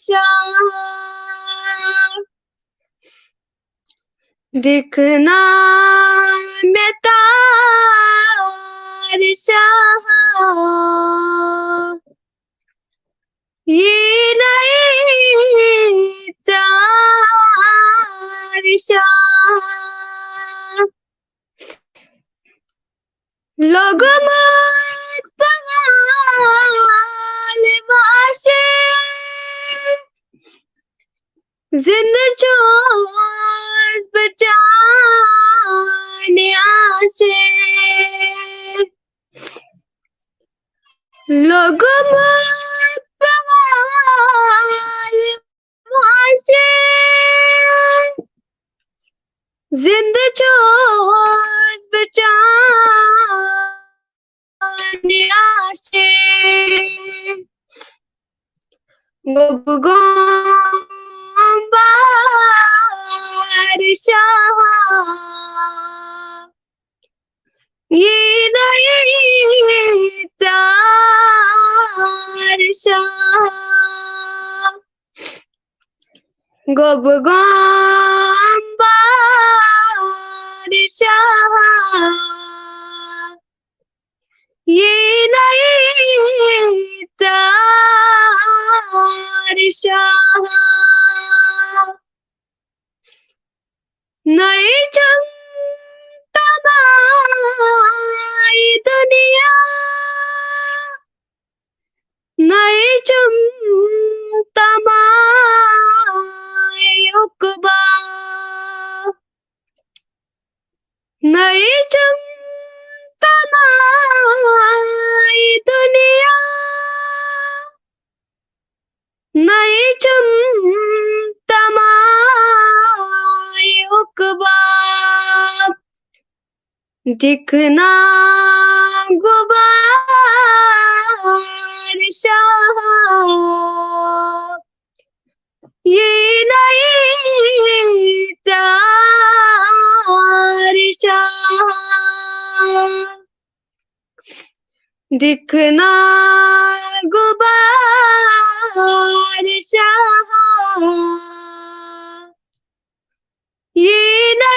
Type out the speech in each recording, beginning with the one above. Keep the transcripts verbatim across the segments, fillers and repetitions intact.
شاہ، دِکھ نا مےٚ تار شاہ، یی نَے ژار شاہ۔ لوٚگمُت پوال واشہِ، زِندٕ چھُس بہٕ چانہِ آشہِ۔ لوٚگمُت پوال واشہِ، زِندٕ چھُس بہٕ چانہِ آشہِ۔ گوٚو بہٕ گوٚم بار شاہ، یی نَے ژار شاہ۔ گوٚو بہٕ گوٚم بار شاہ، یی نَے ژار شاہ۔ نَے چھُم تماے دُنیا، نَے چھُم تماے عقبا۔ نَے چھُم تماے دُنیا، نَے چھُم تماے عقبا۔ دِکھ نا غبار شاہ، یی نَے ژار شاہ۔ دِکھ نا غبار شاہ، یی نَے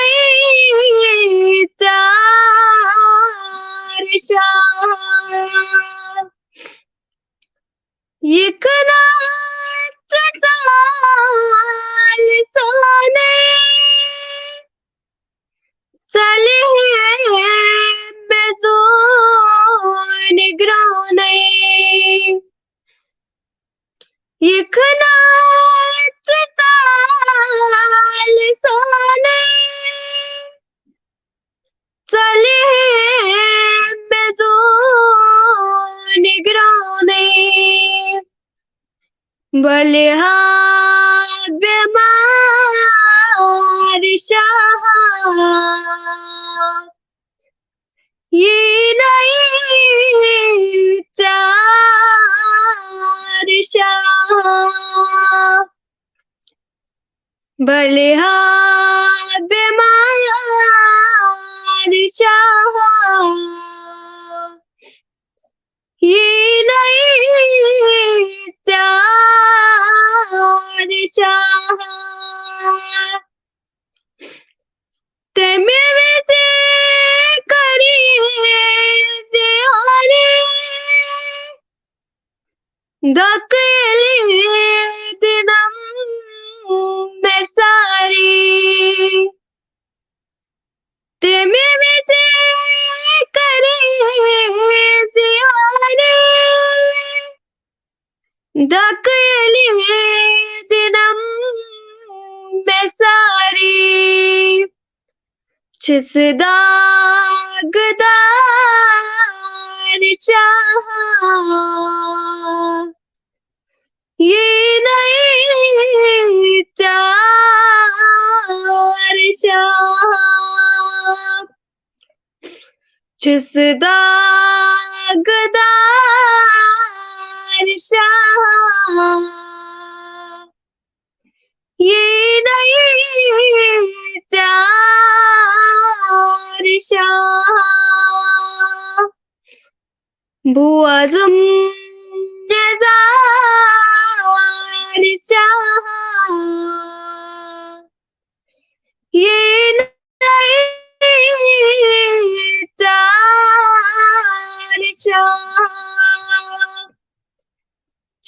ژار شاہ۔ یِکھ نا ژٕ سال سونَے، ژَلہِ ہے مےٚ زوٗنہِ گرٛونَے۔ یِکھ نا ژٕ سال سونَے، ژَلہِ ہے مےٚ زوٗنہِ گرٛونَے۔ بلہِ ہا بٮ۪مار شاہ، یی نَے ژار شاہ۔ بلہِ ہا بٮ۪مار شاہ، یی نَے ژار شاہ۔ تَمہِ وِزِ کَرِ زِیارِ دَکہٕ ییٚلہِ دِنَم مےٚ ساری۔ تَمہِ وِزِ کَرِ زِیارِ دَکہٕ ییٚلہِ دِنَم مےٚ ساری۔ چھِس داغ دار شاہ، یی نَے ژار شاہ۔ چھِس داغ دار شاہ، یی نَے ژار شاہ۔ بوزُم نزار شاہ۔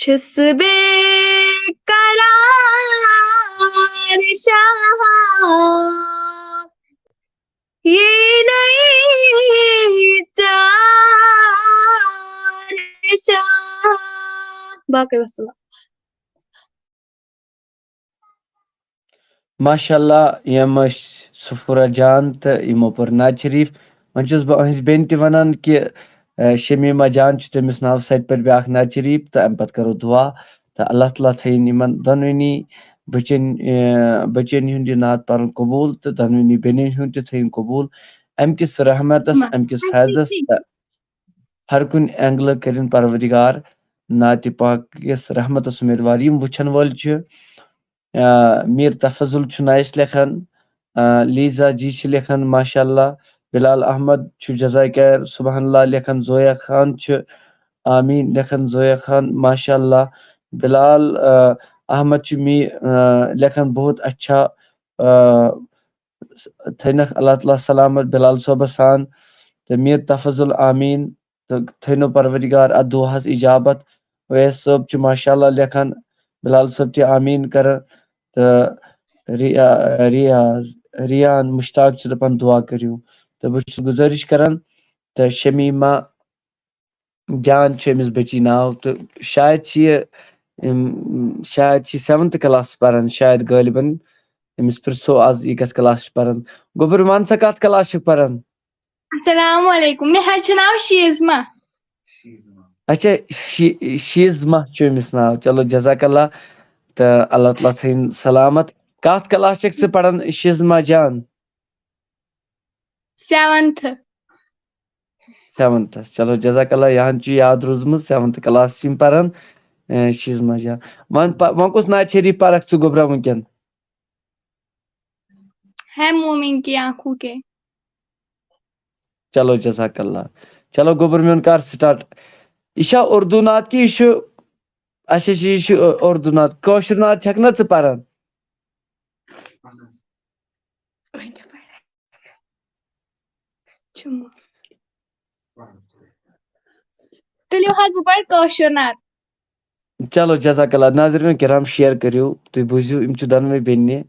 چھُس بے قرار شاہ، یی نٔے ژار شاہ۔ باقٕے وسلام۔ ماشاء اللہ، یِم ٲسۍ صفورہ جان تہٕ یِمو پوٚر نعت شریف۔ وۄنۍ چھُس بہٕ أہنٛزِ بیٚنہِ تہِ وَنان کہِ، اَ، شمیمہ جان چھُ تٔمِس ناو، سۄ تہِ پَرِ بیٛاکھ نعت شریف تہٕ اَمہِ پَتہٕ کَرو دُعا۔ تہٕ اللہ تعالیٰ تھٲیِن یِمَن دۄنوٕنی بٔچَن، اَ، بٔچَن ہُنٛد یہِ نعت پَرُن قبوٗل تہٕ دۄنوٕنی بیٚنٮ۪ن ہُنٛد تہِ تھٲیِن قبوٗل۔ اَمہِ کِس رحمتَس، اَمہِ کِس فیضَس تہٕ ہر کُنہِ اینگلہٕ کٔرِن پروردگار نعتِ پاک کِس رحمتس امیدوار۔ یِم وٕچھن وٲلۍ چھِ، آ، میٖر تفضل چھُ نایس لیکھان، آ، لیزا جی چھِ لیکھان، ماشاء اللہ۔ بلال احمد چھُ جزاکار سبحان اللہ لیکھان، زویا خان چھِ آمین لیکھان، زویا خان، ماشاء اللہ۔ بلال، آ، احمد چھُ می، آ، لیکھان، بہت اچھا، آ، تھٲینکھ اللہ تعالیٰ سلامت بلال صٲبس سان تہٕ میٖر تفضل آمین۔ تہٕ تھٲینو پروردگار اتھ دُعاہس اجابت۔ اویس صٲب چھُ ماشاء اللہ لیکھان، بلال صٲب تہِ آمین کران، تہٕ ریا-، ریاض، ریان مشتاق چھُ دپان دُعا کٔرِو۔ تہٕ بہٕ چھُس گُزٲرِش کران، تہٕ شمیمہ جان چھُ أمِس بٔچی ناو، تہٕ شاید چھِ یہِ، أم، شاید چھِ seventh class پران، شاید غٲلبن أمِس پرژھو از یہِ کتھ class چھِ پران۔ گوٚبُر، ون سا، کتھ class چھکھ پران؟ السلام علیکم، مےٚ حظ چھُ ناو شیزما۔ اچھا، شی-، شیزما چھُ أمِس ناو۔ چلو، جزاک اللہ، تہٕ اللہ تعالیٰ تھٲیِن سلامت۔ کتھ class چھکھ ژٕ پران، شیزما جان؟ Seventh۔ Seventhس۔ چلو، جزاک اللہ، یہِ ہن چھُ یاد روٗزمٕژ، seventh class چھِ یِم پران، اے، شیزما جان۔ ون پ-، ون کُس نعت شریف پرکھ ژٕ گوٚبرا وٕنکیٚن؟ ہے مومن کی آنکھوں کے۔ چلو، جزاک اللہ۔ چلو، گوٚبُر میون، کر start۔ یہِ چھا اردو نعت کہِ یہِ چھُ، اچھا، یہِ چھُ اردو نعت۔ کٲشُر نعت چھکھ نا ژٕ پران؟ تُلِو حظ، بہٕ پرٕ کٲشُر نعت۔ چلو، جزاک اللہ۔ ناظرین کرام، share کٔرِو، تُہۍ بوٗزِو، یِم چھِ دۄنوَے بیٚنہِ۔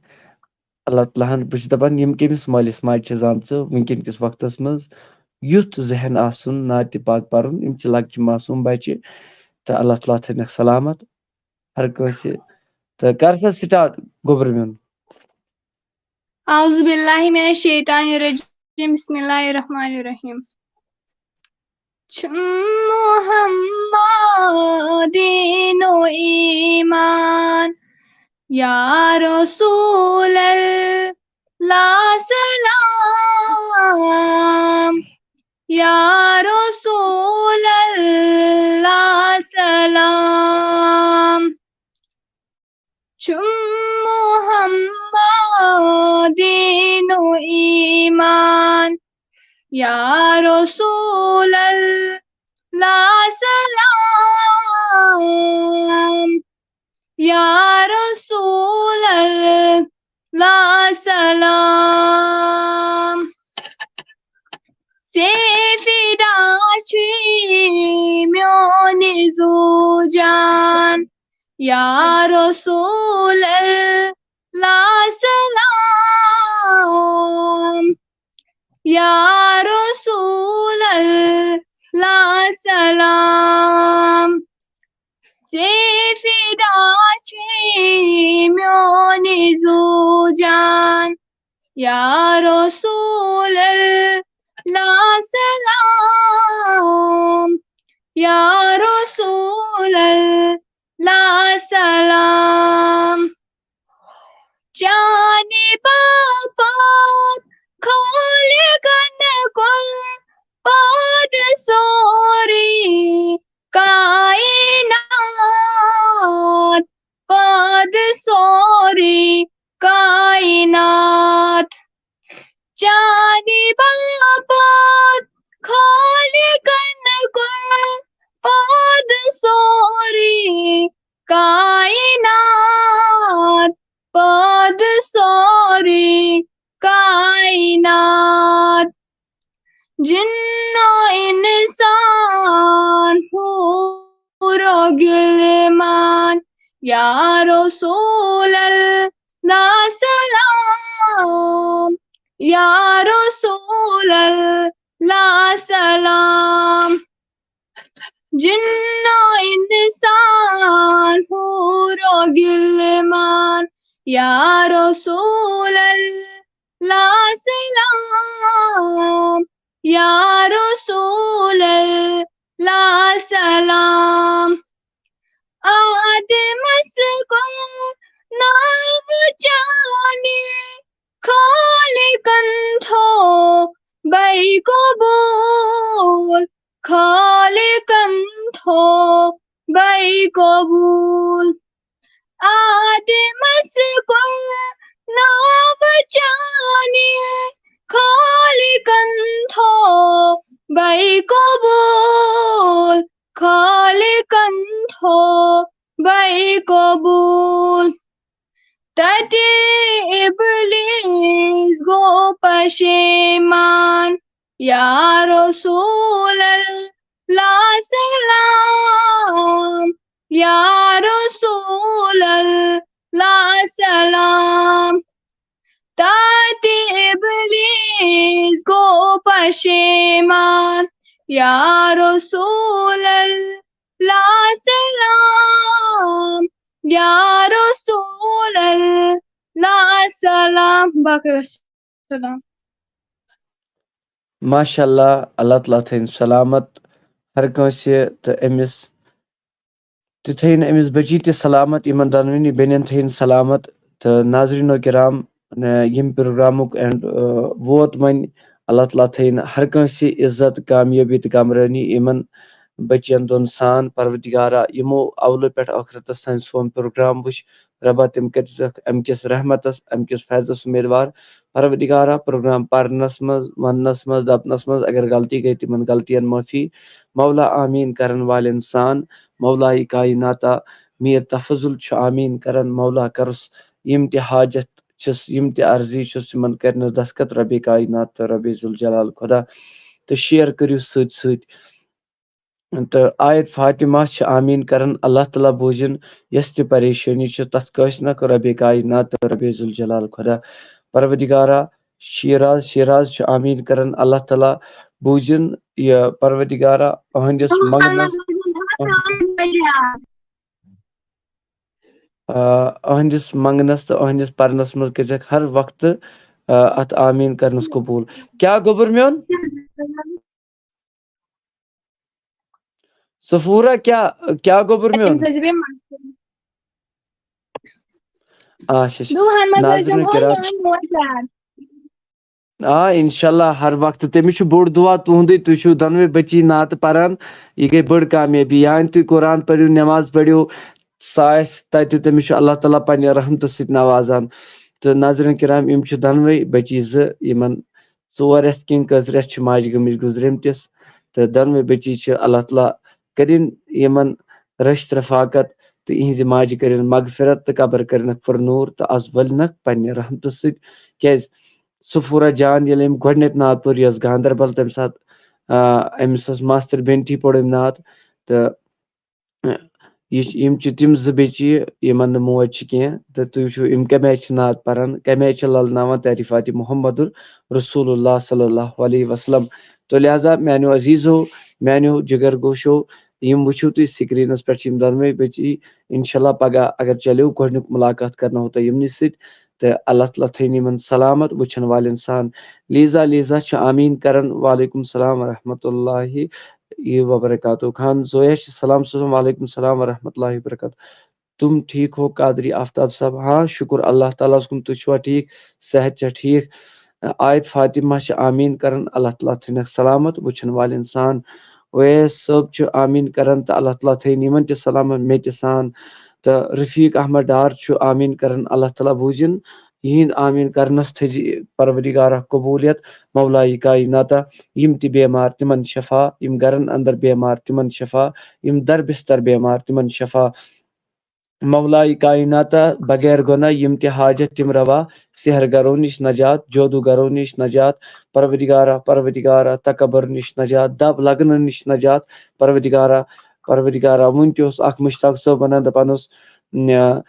اللہ تعالیٰ ہن، بہٕ چھُس دَپان، یِم کٔمِس مٲلِس ماجہِ چھِ زامژٕ وٕنکیٚن کِس وقتَس منٛز، یُتھ ذہن آسُن، نعتِ پاک پَرُن، یِم چھِ لۄکچہِ معصوٗم بَچہِ، تہٕ اللہ تعالیٰ تھٲینَکھ سلامت ہر کٲنٛسہِ۔ تہٕ کر سا start، گوٚبُر میون۔ اعوذ باللہ من الشیطان الرجیم، بسم اللہ الرحمن الرحیم۔ چھُم محمد دین و ایمان، یا رسول اللہ سلام، یا رسول اللہ سلام۔ چھُم محمد دین و ایمان، یا رسول اللہ سلام، یا رسول اللہ سلام۔ ژےٚ فدا چھُے میون زُو جان، یا رسول اللہ سلام، یا رسول اللہ سلام۔ ژےٚ فدا چھُے میون زُو جان، یا رسول اللہ سلام، یا رسول اللہ سلام۔ چانہِ باپتھ خالقن کوٚر پٲدٕ سورُے کائنات، پٲدٕ سورُے کائنات۔ چانہِ باپتھ خالقن کوٚر پٲدٕ سورُے کائنات، پٲدٕ سورُے کائنات۔ جِن و اِنسان، حور و گِلہٕ، گِلمان، یا رسول اللہ سلام، یا رسول اللہ سلام۔ جن و انسان، حور و گلمان، یا رسول اللہ سلام، یا رسول اللہ سلام۔ آدمس کو ناو چانی خالقن تھو بے قبول، خالقن تھو بے قبول۔ آدمس کو ناو چانی خالقن تھو بے قبول، خالقن تھو بے قبول۔ تتہِ ابلیس گوٚو پشیمان، یا رسول اللہ سلام، یا رسول اللہ سلام۔ تتہِ ابلیس گوٚو پشیمان، یا رسول اللہ سلام، یا رسول اللہ سلام۔ باقٕے وسلام۔ ماشاء اللہ، اللہ تعالیٰ تھٲیِن سلامت ہر کٲنٛسہِ تہٕ أمِس تہِ تھٲیِن أمِس بٔچی تہِ سلامت، یِمن دۄنوٕنی بیٚنٮ۪ن تھٲیِن سلامت۔ تہٕ ناظریٖنو کرام، نہ، ییٚمہِ پروگرامُک اینڈ ووت وۄنۍ۔ اللہ تعالیٰ تھٲیِن ہر کٲنٛسہِ عزت، کامیٲبی تہٕ کامرٲنی یِمن بٔچین دۄن سان۔ پروردگارا، یِمو اولہٕ پٮ۪ٹھ ٲخرتس تام سون پروگرام وٕچھ، رۄبا تِم کٔرزکھ امہِ کِس رحمتس، امہِ کِس فیضس اُمیدوار۔ پروردگارا، پروگرام پرنس منٛز، وننس منٛز، دپنس منٛز اگر غلطی گٔے، تِمن غلطین معٲفی۔ مولا آمیٖن کرن والٮ۪ن سان، مولایہِ کایناتا، میٖر تفضل چھُ آمیٖن کران، مولا کرُس یِم تہِ حاجت چھِس، یِم تہِ عرضی چھِس، تِمن کرنس دستخط ربِ کاینات تہٕ ربِ ذوالجلال خۄدا۔ تہٕ شیئر کٔرِو سۭتۍ سۭتۍ۔ تہٕ آیت فاطمہ چھِ آمیٖن کران، اللہ تعالیٰ بوٗزِن یۄس تہِ پریشٲنی چھِ، تتھ کٲنٛسہِ نہ ربِ کاینات تہٕ ربِ ذوالجلال خۄدا۔ پروردگارا، شیراز، شیراز چھُ آمیٖن کران، اللہ تعالیٰ بوٗزِن یہِ پروردگارا أہنٛدِس منٛگنس، آ، أہنٛدِس منٛگنس تہٕ أہنٛدِس پرنس منٛز کٔرزٮ۪کھ ہر وقتہٕ، آ، اتھ آمیٖن کرنس قبوٗل۔ کیٛاہ گوٚبُر میون؟ صفورہ، کیٛاہ، کیٛاہ گوٚبُر میون؟ أمِس ٲسۍ بیٚیہِ مَس-، اچھا، اچھا۔ دُہَن منٛز ٲسۍ ناظریٖن ہُم کرام۔ میٲنۍ موج یاد۔ آ، انشاءاللہ، ہر وقتہٕ۔ تٔمِس چھُ بوٚڑ دُعا تُہُنٛدُے، تُہۍ چھِو دۄنوَے بٔچی نعتہٕ پران، یہِ گٔے بٔڑ کامیٲبی۔ یعنی تُہۍ قرآن پٔرِو، نٮ۪ماز پٔرِو، سُہ آسہِ تَتہِ، تٔمِس چھُ اللہ تعالیٰ پننہِ رحمتہٕ سۭتۍ نوازان۔ تہٕ ناظریٖن کرام، یِم چھِ دۄنوَے بٔچی زٕ، یِمن ژور رٮ۪تھ کِنۍ کٔژ رٮ۪تھ چھِ ماجہِ گٔمٕتۍ گُزریمتِس، تہٕ دۄنوَے بٔچی چھِ اللہ تعالیٰ کٔرِن یِمن رٔچھۍ رفاقت، تہٕ یِہنٛزِ ماجہِ کٔرِن مغفرت تہٕ قبر کٔرِنکھ پُر نوٗر، تہٕ از ؤلنکھ پننہِ رحمتہٕ سۭتۍ۔ کیازِ صفورہ جان ییٚلہِ أمۍ گۄڈٕنیتھ نعت پوٚر، یہِ ٲس گاندربل، تمہِ ساتہٕ، آ، أمِس ٲس ماستٕر بیٚنتھی پوٚر أمۍ نعت۔ تہٕ یہِ چھِ، یِم چھِ تِم زٕ بیٚچہِ، یِمن نہٕ موج چھِ کینٛہہ، تہٕ تُہۍ وٕچھِو، یِم کَمہِ آیہِ چھِ نعت پَران، کَمہِ آیہِ چھِ لَلناوان تعریٖفاتِ محمد رسول اللہ صلی اللہ علیہ وسلم۔ تو لہذا، میٛانیو عزیٖزو، میٛانیو جِگر گوشو، یِم وٕچھِو تُہۍ سِکریٖنَس پٮ۪ٹھ چھِ یِم دۄنوَے بیٚچہِ۔ اِنشاء اللہ پَگاہ اگر چلیو، گۄڈٕنیُک مُلاقات کَرناوو تۄہہِ یِمنٕے سۭتۍ، تہٕ اللہ تعالیٰ تھٲیِن یِمَن سلامت وٕچھَن والٮ۪ن سان۔ لیٖزا، لیٖزا چھِ آمیٖن کَران، وعلیکُم السلام ورحمۃ اللہ وبرکاتہ۔ خان زویا چھِ سلام سوزان، وعلیکم السلام ورحمۃ اللہ وبرکاتہ۔ تم ٹھیک ہو قادری آفتاب صاحب؟ ہاں، شکر اللہ تعالیٰ ہس کُن، تُہۍ چھِوا ٹھیک؟ صحت چھا ٹھیک؟ آیت فاطمہ چھِ آمیٖن کران، اللہ تعالیٰ تھٲینکھ سلامت وٕچھن والٮ۪ن سان۔ اویس صٲب چھُ آمیٖن کران تہٕ اللہ تعالیٰ تھٲیِن یِمن تہِ سلامت، مےٚ تہِ سان۔ تہٕ رفیق احمد ڈار چھُ آمیٖن کران، اللہ تعالیٰ بوٗزِن یِہِنٛد آمیٖن کرنس تھٲیزِ پروردگارا قبوٗلیت۔ مولایہِ کایناتہ، یِم تہِ بیمار تِمن شفا، یِم گرن اندر بیمار تِمن شفا، یِم در بستر بیمار تِمن شفا۔ مولایہِ کایناتہ، بغیر گۄناہ یِم تہِ حاجت تِم روا، سحر گرو نِش نجات، جادو گرو نِش نجات، پروردگارا، پروردگارا، تکبر نِش نجات، دب لگنہٕ نِش نجات، پروردگارا، پروردگارا، وُنہِ تہِ اوس اکھ مشتاق صٲب ونان، دپان اوس، نہ،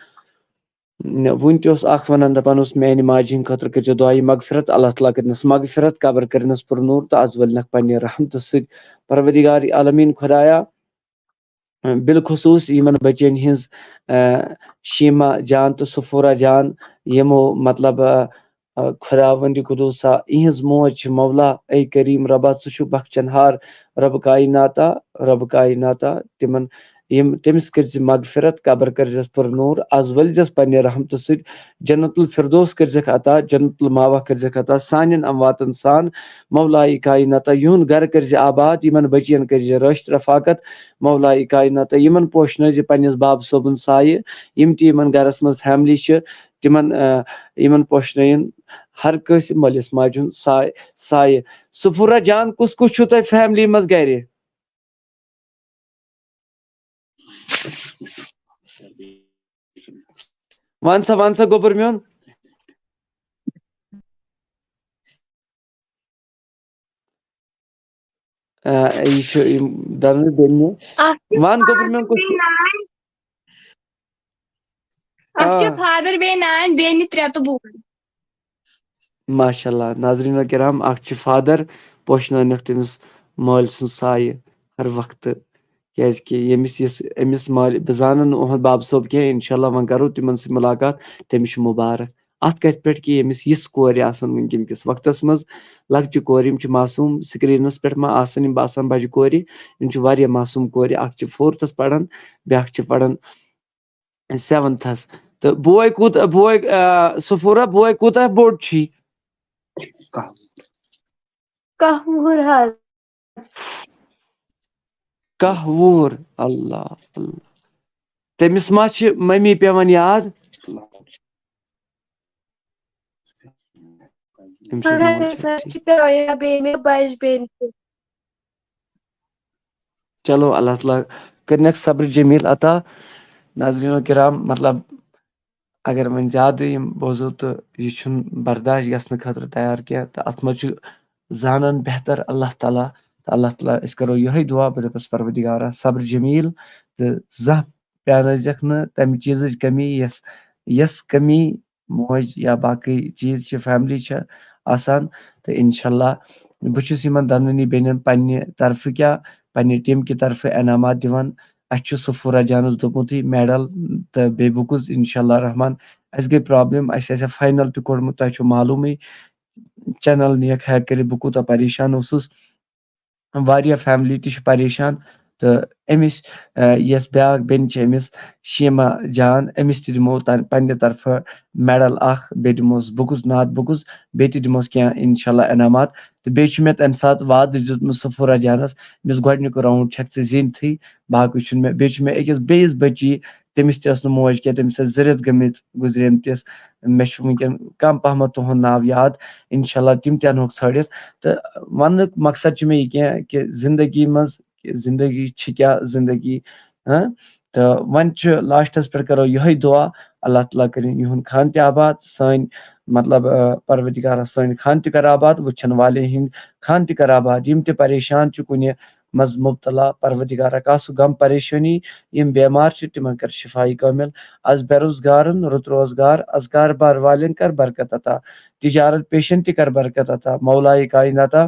نہ، وُنہِ تہِ اوس اکھ ونان، دپان اوس، میانہِ ماجہِ ہٕنٛدِ خٲطرٕ کٔرۍزیو دعایہِ مغفرت، اللہ تعالیٰ کٔرنس مغفرت، قبر کٔرنس پر نور تہٕ از ؤلنکھ پننہِ رحمتہٕ سۭتۍ۔ پروردگار عالمین خدایا، بالخصوص یِمن بچین ہٕنٛز، آ، شیما جان تہٕ صفورہ جان، یِمو مطلب، آ، آ، خداوندِ قدوسا، یِہٕنٛز موج چھِ مولا، اے کریم ربا، ژٕ چھُکھ بخشن ہار، رب کایناتا، رب کایناتا، تِمن، یِم، تٔمِس کٔرۍ زِ مغفرت، قبر کٔرۍ زٮ۪س پر نور، از ؤلۍ زٮ۪س پننہِ رحمتہٕ سۭتۍ، جنت الفردوس کٔرۍ زٮ۪کھ عطا، جنت الماوا کٔرۍ زٮ۪کھ عطا، سانٮ۪ن امواتن سان، مولایہِ کایناتا، یِہُنٛد گرٕ کٔرۍ زِ آباد، یِمن بچین کٔرۍ زِ رٲچھ رفاقت، مولایہِ کایناتا، یِمن پوشنٲوۍ زِ پننِس باب صٲبُن سایہِ، یِم تہِ یِمن گرس منٛز فیملی چھِ، تِمن، آ، یِمن پوشنٲیِن ہر کٲنٛسہِ مٲلِس ماجہِ ہُنٛد ساے-، سایہِ۔ صفورہ جان، کُس کُس چھُو تۄہہِ فیملی منٛز گرِ؟ وَن سا، وَن سا، گوٚبُر میون۔ آ، یہِ چھُ یِم دۄنوَے بیٚنہِ۔ اَکھ چھِ وَن گوٚبُر میون، کُس چھُ؟ بیٚیہِ نانۍ۔ اَکھ چھِ آ۔ فادر، بیٚیہِ نانۍ، بیٚنہِ ترٛےٚ تہٕ بوے۔ ماشاء اللہ۔ ناظریٖنو کرام، اَکھ چھِ فادر، پوشناونکھ تٔمِس مٲلۍ سُنٛد سایہِ ہر وقتہٕ، کیازِ کہِ ییٚمِس یُس أمِس مٲلۍ، بہٕ زانَن نہٕ اُہُنٛد باب صٲب کینٛہہ، انشاء اللہ وۄنۍ کرو تِمن سۭتۍ مُلاقات، تٔمِس چھُ مُبارک۔ اَتھ کَتھِ پٮ۪ٹھ کہِ ییٚمِس یِژھ کورِ آسَن وٕنکیٚن کِس وقتَس منٛز، لۄکچہِ کورِ، یِم چھِ معصوٗم، سکریٖنَس پٮ۪ٹھ ما آسَن یِم باسان بَجہِ کورِ، یِم چھِ واریاہ معصوٗم کورِ، اَکھ چھِ فورتھَس پَران، بیٛاکھ چھِ پَران سیونتھَس۔ تہٕ بوے کوٗتاہ، بوے، آ، صفورہ، بوے کوٗتاہ بوٚڑ چھُے؟ کاہ وُہُر حظ۔ کاہ وُہُر، اللہ، اللہ۔ تٔمِس ما چھِ مٔمی پٮ۪وان یاد؟ تٔمِس چھِ اہن حظ، مول تٔمِس چھِ حظ ٹھیٖک۔ چھِ پٮ۪وان یاد، بیٚیہِ مےٚ بَجہِ بیٚنہِ تہِ۔ چلو، اللہ تعالیٰ کٔرنَکھ صبر جمیٖل عطا۔ ناظریٖنو کرام، مطلب، اگر وۄنۍ زیادٕ یِم بوزو تہٕ یہِ چھُنہٕ برداش گژھنہٕ خٲطرٕ تیار کینٛہہ، تہٕ اَتھ منٛز چھُ زانان بہتر اللہ تعالیٰ۔ تہٕ اللہ تعالیٰ، أسۍ کرو یِہوٚے دُعا، بہٕ دَپَس پروردگارا، صبر جمیٖل، تہٕ زانٛہہ پیٛانٲوزٮ۪کھ نہٕ تَمہِ چیٖزٕچ کمی، یۄس، یۄس کمی موج یا باقٕے چیٖز چھِ، فیملی چھِ آسان۔ تہٕ انشاءاللہ بہٕ چھُس یِمن دۄنوٕنی بیٚنٮ۪ن پننہِ طرفہٕ کیٛاہ، پننہِ ٹیٖم کہِ طرفہٕ انعامات دِوان۔ اَسہِ چھُ صفورہ جانَس دوٚپمُتٕے میڈل تہٕ بیٚیہِ بُکٕس، انشاءاللہ الرحمن۔ اَسہِ گٔے پرابلم، اَسہِ آسہِ ہا فاینل تہِ کوٚڑمُت، تۄہہِ چھو معلومٕے، چینل نیکھ ہیک کٔرِتھ بہٕ کوٗتاہ پریشان اوسُس۔ واریاہ فیملی تہِ چھِ پریشان۔ تہٕ أمِس، آ، یۄس بیٛاکھ بیٚنہِ چھِ أمِس شیما جان، أمِس تہِ دِمو تَ-، پننہِ طرفہٕ میڈل اکھ، بیٚیہِ دِموس بُکٕس، نعت بُکٕس، بیٚیہِ تہِ دِموس کینٛہہ انشاءاللہ انعامات۔ تہٕ بیٚیہِ چھُ مےٚ تَمہِ ساتہٕ وعدٕ دیُتمُت صفورہ جانس، أمِس گۄڈٕنیُک راوُنڈ چھَکھ ژٕ زیٖنتھٕے، باقٕے چھُنہٕ مےٚ۔ بیٚیہِ چھُ مےٚ أکِس بیٚیِس بٔچی، تٔمِس تہِ ٲس نہٕ موج کینٛہہ، تٔمِس ٲس زٕ رٮ۪تھ گٔمٕتۍ گُزریمتِس۔ مےٚ چھُ وٕنکٮ۪ن کم پہمتھ تُہُنٛد ناو یاد، انشاءاللہ تِم تہِ انہوکھ ژھٲنڈِتھ۔ تہٕ وننُک مقصد چھُ مےٚ یہِ کینٛہہ کہِ زندگی منٛز، زندگی چھِ کیٛاہ، زندگی، ہاں؟ تہٕ وۄنۍ چھُ لاسٹس پٮ۪ٹھ کرو یِہوٚے دُعا، اللہ تعالیٰ کٔرِن یِہُنٛد خان تہِ آباد، سٲنۍ، مطلب، آ، پروردگارا سٲنۍ خان تہِ کر آباد، وٕچھن والٮ۪ن ہِنٛدۍ خان تہِ کر آباد، یِم تہِ پریشان چھِ کُنہِ منٛز مبتلا، پروردگارا کانٛہہ سُہ غم پریشٲنی، یِم بٮ۪مار چھِ تِمن کر شفایہِ کٲمِل، از بے روزگارن رُت روزگار، از کاربار والٮ۪ن کر برکت عطا، تجارت پیشن تہِ کر برکت عطا، مولایہِ کایناتا،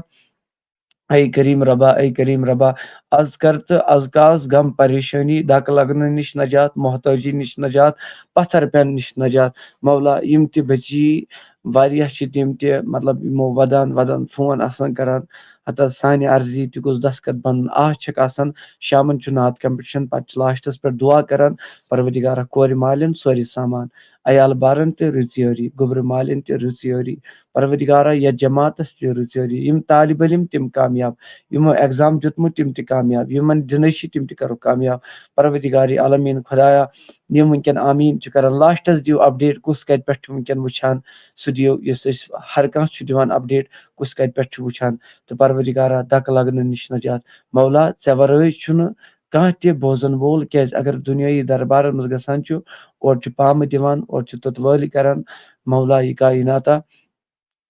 اے کریم ربا، اے کریم ربا، از کر تہٕ از کاس غم پریشٲنی، دکہٕ لگنہٕ نِش نجات، محتٲجی نِش نجات، پتھر پٮ۪نہٕ نِش نجات۔ مولا، یِم تہِ بچی واریاہ چھِ تِم تہِ، مطلب، یِمو ودان ودان فون آسان کران، ہتہٕ حظ سانہِ عرضی تہِ گوٚژھ دستخط بنُن۔ آ چھکھ آسان، شامن چھُ نعت کمپٹیشن، پتہٕ چھِ لاسٹس پٮ۪ٹھ دُعا کران، پروردگارا کورِ مالٮ۪ن سورُے سامان، عیال بارن تہِ رٕژ یٲری، گوٚبرِ مالٮ۪ن تہِ رٕژ یٲری، پروردگارا، یتھ جماعتس تہِ رٕژ یٲری، یِم طالب علم تِم کامیاب، یِمو ایگزام دیُتمُت تِم تہِ کامیاب، یِمن دِنٕے چھِ تِم تہِ کرو کامیاب۔ پروردگار عالمین خدایا، یِم وٕنکٮ۪ن آمیٖن چھِ کران، لاسٹس دِیِو اپڈیٹ کُس کتہِ پٮ۪ٹھ چھُ وٕنکٮ۪ن وٕچھان، سُہ دِیِو، یُس أسۍ ہر کانٛہہ چھُ دِوان اپڈیٹ کُس کتہِ پٮ۪ٹھ چھُ وٕچھان۔ تہٕ پروردگارا، دکہٕ لگنہٕ نِش نجات۔ مولا، ژےٚ ورٲے چھُنہٕ کانٛہہ تہِ بوزن وول، کیازِ اگر دُنیٲیی دربارن منٛز گژھان چھُ، اورٕ چھُ پامہٕ دِوان، اورٕ چھُ تُتوٲلۍ کران، مولا یہِ کایناتا۔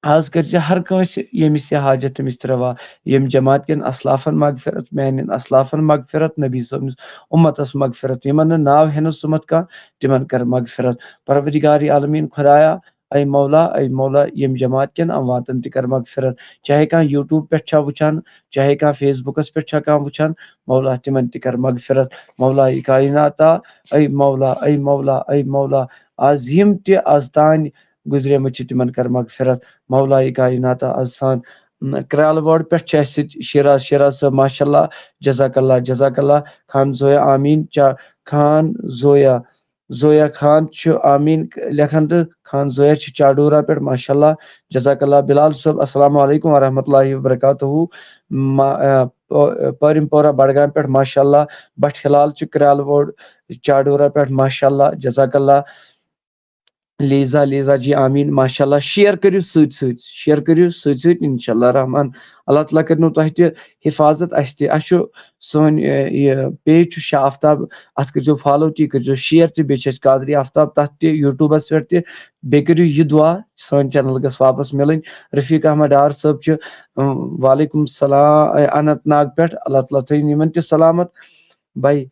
آز کٔرۍ زِ ہر کٲنٛسہِ، ییٚمِس یہِ حاجت، تٔمِس تہِ روا۔ یِم جماعت کٮ۪ن اسلافن مغفرت، میانٮ۪ن اسلافن مغفرت، نبی صٲبنِس اُمتس مغفرت، یِمن نہٕ ناو ہٮ۪نس سُمتھ کانٛہہ، تِمن کر مغفرت۔ پروردگار عالمین خدایا، اے مولا، اے مولا، یِم جماعت کٮ۪ن امواتن تہِ کر مغفرت۔ چاہے کانٛہہ YouTube پٮ۪ٹھ چھا وٕچھان، چاہے کانٛہہ Facebook پٮ۪ٹھ چھا کانٛہہ وٕچھان، مولا، تِمن تہِ کر مغفرت۔ مولا کائناتا، اے مولا، اے مولا، اے مولا، آز یِم تہِ آز تانۍ گُزریمٕتۍ چھِ، تِمن کر مغفرت۔ مولا کائناتا، آز سان، م، کرالہٕ وٲر پٮ۪ٹھ چھِ اَسہِ سۭتۍ شیراز، شیراز صٲب، ماشاء اللہ، جزاک اللہ، جزاک اللہ۔ خان زویا آمین، چا-، خان زویا، زویا خان چھُ آمین لیکھان تہٕ خان زویا چھُ چاڈورا پٮ۪ٹھ، ماشاء اللہ، جزاک اللہ۔ بلال صٲب، السلام علیکم ورحمۃ اللہ وبرکاتہ۔ ما-، آ، پو-، پٲرِم پورہ بڈگام پٮ۪ٹھ، ماشاء اللہ۔ بٹ ہلال چھُ کرالہٕ وٲر چاڈورا پٮ۪ٹھ، ماشاء اللہ، جزاک اللہ۔ لیزا، لیزا جی، آمین، ماشاء اللہ۔ شیئر کٔرِو سۭتۍ سۭتۍ، شیئر کٔرِو سۭتۍ سۭتۍ، انشاء اللہ رحمان۔ اللہ تعالیٰ کٔرِنو تۄہہِ تہِ حفاظت، اَسہِ تہِ۔ اَسہِ چھُ سٲنۍ، اے، یہِ پیج چھُ شاہ آفتاب، اَتھ کٔرۍزیو فالو تہِ، کٔرۍزیو شیئر تہِ، بیٚیہِ چھِ اَسہِ قادری آفتاب تَتھ تہِ، YouTubeس پٮ۪ٹھ تہِ۔ بیٚیہِ کٔرِو یہِ دُعا، سٲنۍ چینل گٔژھ واپس مِلٕنۍ۔ رفیق احمد ڈار صٲب چھُ، اۭں، وعلیکم السلام، اے، اننت ناگ پٮ۪ٹھ، اللہ تعالیٰ تھٲیِن یِمن تہِ سلامت۔ بھائی،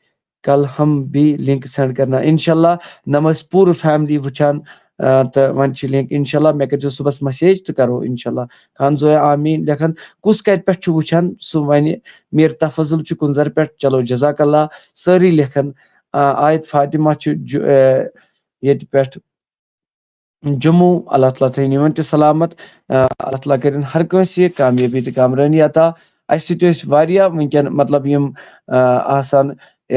کل ہم بھی لنک سینڈ کرنا۔ انشاءاللہ نم ٲسۍ پوٗرٕ فیملی وٕچھان، آ، تہٕ وۄنۍ چھِ لنک۔ انشاءاللہ مےٚ کٔرۍزیو صُبحس مسیج تہٕ کرو انشاءاللہ۔ خان زویا آمین لیکھان، کُس کتہِ پٮ۪ٹھ چھُ وٕچھان سُہ ونہِ۔ میر تفضل چھُ کُنزر پٮ۪ٹھ، چلو جزاک اللہ۔ سٲری لیکھان، آ، آیت فاطمہ چھُ جو-، آ، ییٚتہِ پٮ۪ٹھ جموں، اللہ تعالیٰ تھٲیِن یِمن تہِ سلامت۔ آ، اللہ تعالیٰ کٔرِن ہر کٲنٛسہِ کامیٲبی تہٕ کامرٲنی عطا۔ اَسہِ سۭتۍ ٲسۍ واریاہ وٕنکیٚن، مطلب، یِم، آ، آسان، آ،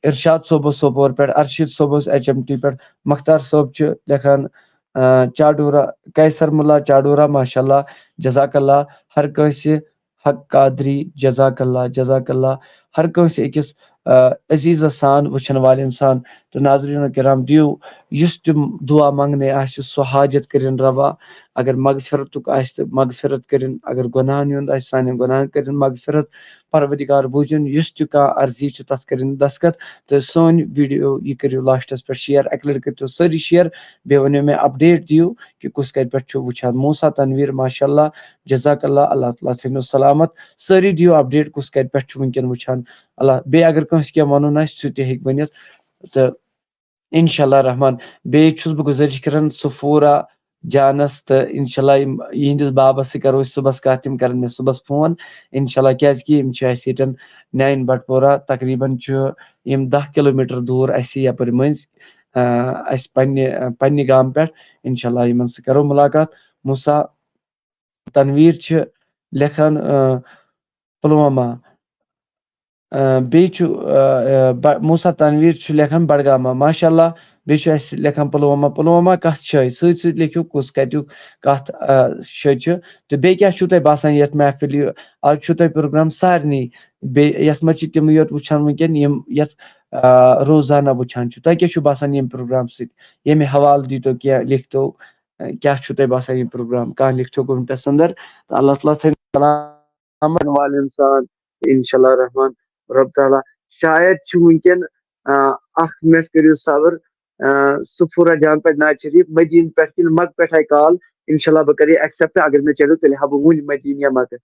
ارشاد صٲب اوس سوپور پٮ۪ٹھ، ارشید صٲب اوس HMT پٮ۪ٹھ، مختار صٲب چھُ لیکھان، آ، چاڈورا، قیصر ملا چاڈورا، ماشاء اللہ، جزاک اللہ۔ ہر کٲنٛسہِ حق قادری، جزاک اللہ، جزاک اللہ۔ ہر کٲنٛسہِ أکِس، آ، عزیٖزس سان وٕچھن والٮ۪ن سان۔ تہٕ ناظریٖنو کرام، دِیِو یُس تہِ دُعا منٛگنے آسہِ، سُہ حاجت کٔرِن روا۔ اگر مغفرتُک آسہِ تہٕ مغفرت کٔرِن، اگر گۄناہن ہُنٛد آسہِ، سانٮ۪ن گۄناہن کٔرِن مغفرت۔ پروردگار بوٗزِن، یُس تہِ کانٛہہ عرضی چھُ، تَتھ کٔرِن دستخط۔ تہٕ سٲنۍ ویٖڈیو یہِ کٔرِو لاسٹَس پٮ۪ٹھ شیئر، اَکہِ لَٹہِ کٔرۍتو سٲری شیئر۔ بیٚیہِ ؤنِو مےٚ اپڈیٹ دِیِو کہِ کُس کَتہِ پٮ۪ٹھ چھُ وٕچھان۔ موسیٰ تنویر، ماشاء اللہ، جزاک اللہ، اللہ تعالیٰ تھٲینو سلامت۔ سٲری دِیِو اپڈیٹ کُس کَتہِ پٮ۪ٹھ چھُ وٕنکٮ۪ن وٕچھان۔ اللہ، بیٚیہِ اگر کٲنٛسہِ کینٛہہ وَنُن آسہِ، سُہ تہِ ہیٚکہِ ؤنِتھ۔ تہٕ انشاءاللہ رحمان، بیٚیہِ چھُس بہٕ گُزٲرِش کران صفورہ جانس تہٕ انشاءاللہ یِم، یِہنٛدِس بابس سۭتۍ کرو أسۍ صُبحس کتھ، تِم کرن مےٚ صُبحس فون انشاءاللہ، کیازِ کہِ یِم چھِ اَسہِ ییٚتٮ۪ن نیان بٹپورہ، تقریباً چھُ یِم دَہ کلوٗمیٹر دوٗر اَسہِ یپٲرۍ مٔنٛزۍ، آ، اَسہِ پننہِ، پننہِ گامہٕ پٮ۪ٹھ۔ انشاءاللہ یِمن سۭتۍ کرو مُلاقات۔ موسیٰ تنویر چھِ لیکھان، آ، پلوامہ۔ آ، بیٚیہِ چھُ، آ، آ، ب-، موسیٰ تنویر چھُ لیکھان بڈگامہ۔ ماشاء اللہ، بیٚیہِ چھُ اَسہِ لیکھان پلوامہ۔ پلوامہ کتھ جایہِ؟ سۭتۍ سۭتۍ لیکھِو کُس کتیُک، کتھ، آ، جایہِ چھُ۔ تہٕ بیٚیہِ کیٛاہ چھُو تۄہہِ باسان یتھ محفِل یہِ؟ آز چھُو تۄہہِ پروگرام سارنٕے، بیٚیہِ یتھ منٛز چھِ تِمٕے یوت وٕچھان وٕنکیٚن، یِم یتھ، آ، روزانہ وٕچھان چھِ۔ تۄہہِ کیٛاہ چھُو باسان ییٚمہِ پروگرام سۭتۍ؟ ییٚمہِ حوالہٕ دیٖتو کینٛہہ، لیکھتو، آ، کیٛاہ چھُو تۄہہِ باسان ییٚمہِ پروگرام؟ کانٛہہ لیکھتو کومنٹس اندر۔ تہٕ اللہ تعالیٰ تھٲیِن سلام۔ امن والٮ۪ن سان، انشاءاللہ رحمان۔ رب تعالیٰ، شاید چھُ وٕنکیٚن، آ، اکھ منٹ کٔرِو صبر، آ، صفورہ جان پٮ۪ٹھ ناز شریف، مدیٖنہٕ پٮ۪ٹھ کِنہٕ مکہٕ پٮ۪ٹھ آیہِ کال، انشاءاللہ بہٕ کرٕ یہِ ایکسپٹ، اگر مےٚ چلیو تیٚلہِ ہاوٕ بہٕ وُنہِ مدیٖنہٕ یا مکہٕ۔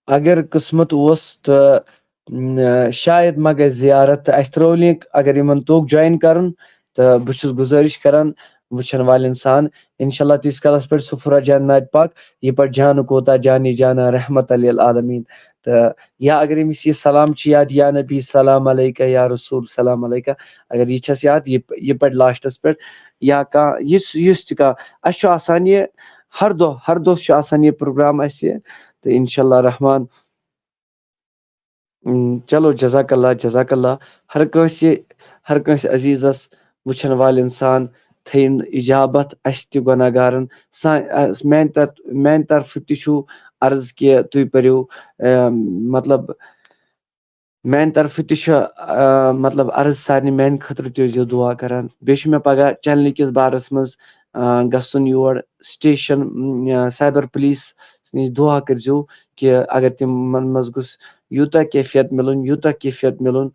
اگر قسمت اوس تہٕ م، شاید ما گژھِ زیارت، تہٕ اَسہِ ترٛوو لِنک، اگر یِمن توٚگ جوین کرُن، تہٕ بہٕ چھُس گُزٲرِش کران وٕچھن والٮ۪ن سان، انشاءاللہ تیٖتِس کالس پٮ۪ٹھ سفورہ جان ناتہِ پاک، یہِ پَتہٕ جانہٕ کوتاہ جانی جانا رحمت للعالمین۔ تہٕ یا اگر أمِس یہِ سلام چھُ یاد، یا نبی سلام علیکہ، یا رسول سلام علیکہ، اگر یہِ چھَس یاد، یہِ یہِ پَرِ لاسٹَس پٮ۪ٹھ، یا کانٛہہ یُس یُس تہِ کانٛہہ، اَسہِ چھُ آسان یہِ ہر دۄہ، ہر دۄہ چھُ آسان یہِ پروگرام اَسہِ، تہٕ انشاءاللہ رحمان۔ م، چلو، جزاک اللہ، جزاک اللہ۔ ہر کٲنٛسہِ، ہر کٲنٛسہِ عزیٖزس وٕچھن والٮ۪ن سان تھٲیِن اجابت، اَسہِ تہِ گۄناہ گارن سان، میانہِ طرف، میانہِ طرفہٕ تہِ چھُو عرض کہِ تُہۍ پٔرِو، اَم، مطلب، میانہِ طرفہٕ تہِ چھُ، آ، مطلب، عرض سارنٕے، میانہِ خٲطرٕ تہِ ٲسۍزیو دُعا کران۔ بیٚیہِ چھُ مےٚ پگاہ چنلہِ کِس بارس منٛز، آ، گژھُن یور سٹیشن، م، آ، سایبر پُلیٖس نِش۔ دُعا کٔرۍزیو کہِ اگر تِمن منٛز گوٚژھ یوٗتاہ کیفیت مِلُن، یوٗتاہ کیفیت مِلُن،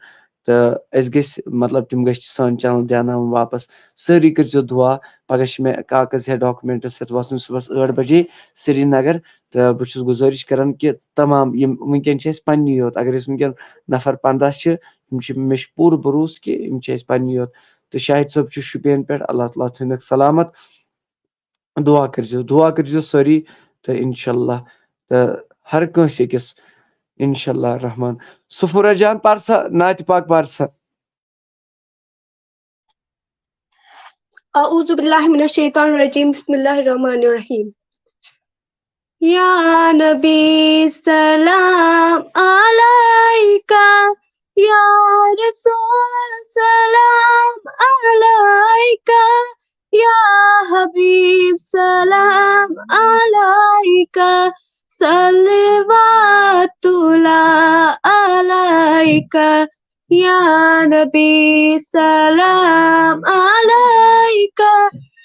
تہٕ أسۍ گٔژھۍ، مطلب، تِم گٔژھۍ سٲنۍ چنل دیاناوٕنۍ واپس۔ سٲری کٔرۍزیو دُعا۔ پگاہ چھُ مےٚ کاغذ ہٮ۪تھ، ڈاکومینٹس ہٮ۪تھ وۄتھُن صُبحس ٲٹھ بجے سرینگر۔ تہٕ بہٕ چھُس گُزٲرِش کران کہِ تمام یِم وٕنکیٚن چھِ اَسہِ پننی یوت، اگر أسۍ وٕنکیٚن نفر پنٛداہ چھِ، یِم چھِ، مےٚ چھُ پوٗرٕ بروسہٕ کہِ یِم چھِ اَسہِ پننی یوت۔ تہٕ شاہد صٲب چھُ شُپین پٮ۪ٹھ، اللہ تعالیٰ تھٲینَکھ سلامت۔ دُعا کٔرۍزیو، دُعا کٔرۍزیو سٲری، تہٕ انشاءاللہ، تہٕ ہر کٲنٛسہِ أکِس، انشاءاللہ رحمان۔ سفورہ جان پرسا، نعت پاک پرسا۔ أعوذ بالله من الشيطان الرجيم. بسم الله الرحمن الرحيم. يا نبي سلام عليك، يا رسول سلام عليك، يا حبيب سلام عليك، صلوات الله عليك. يا نبي سلام عليك،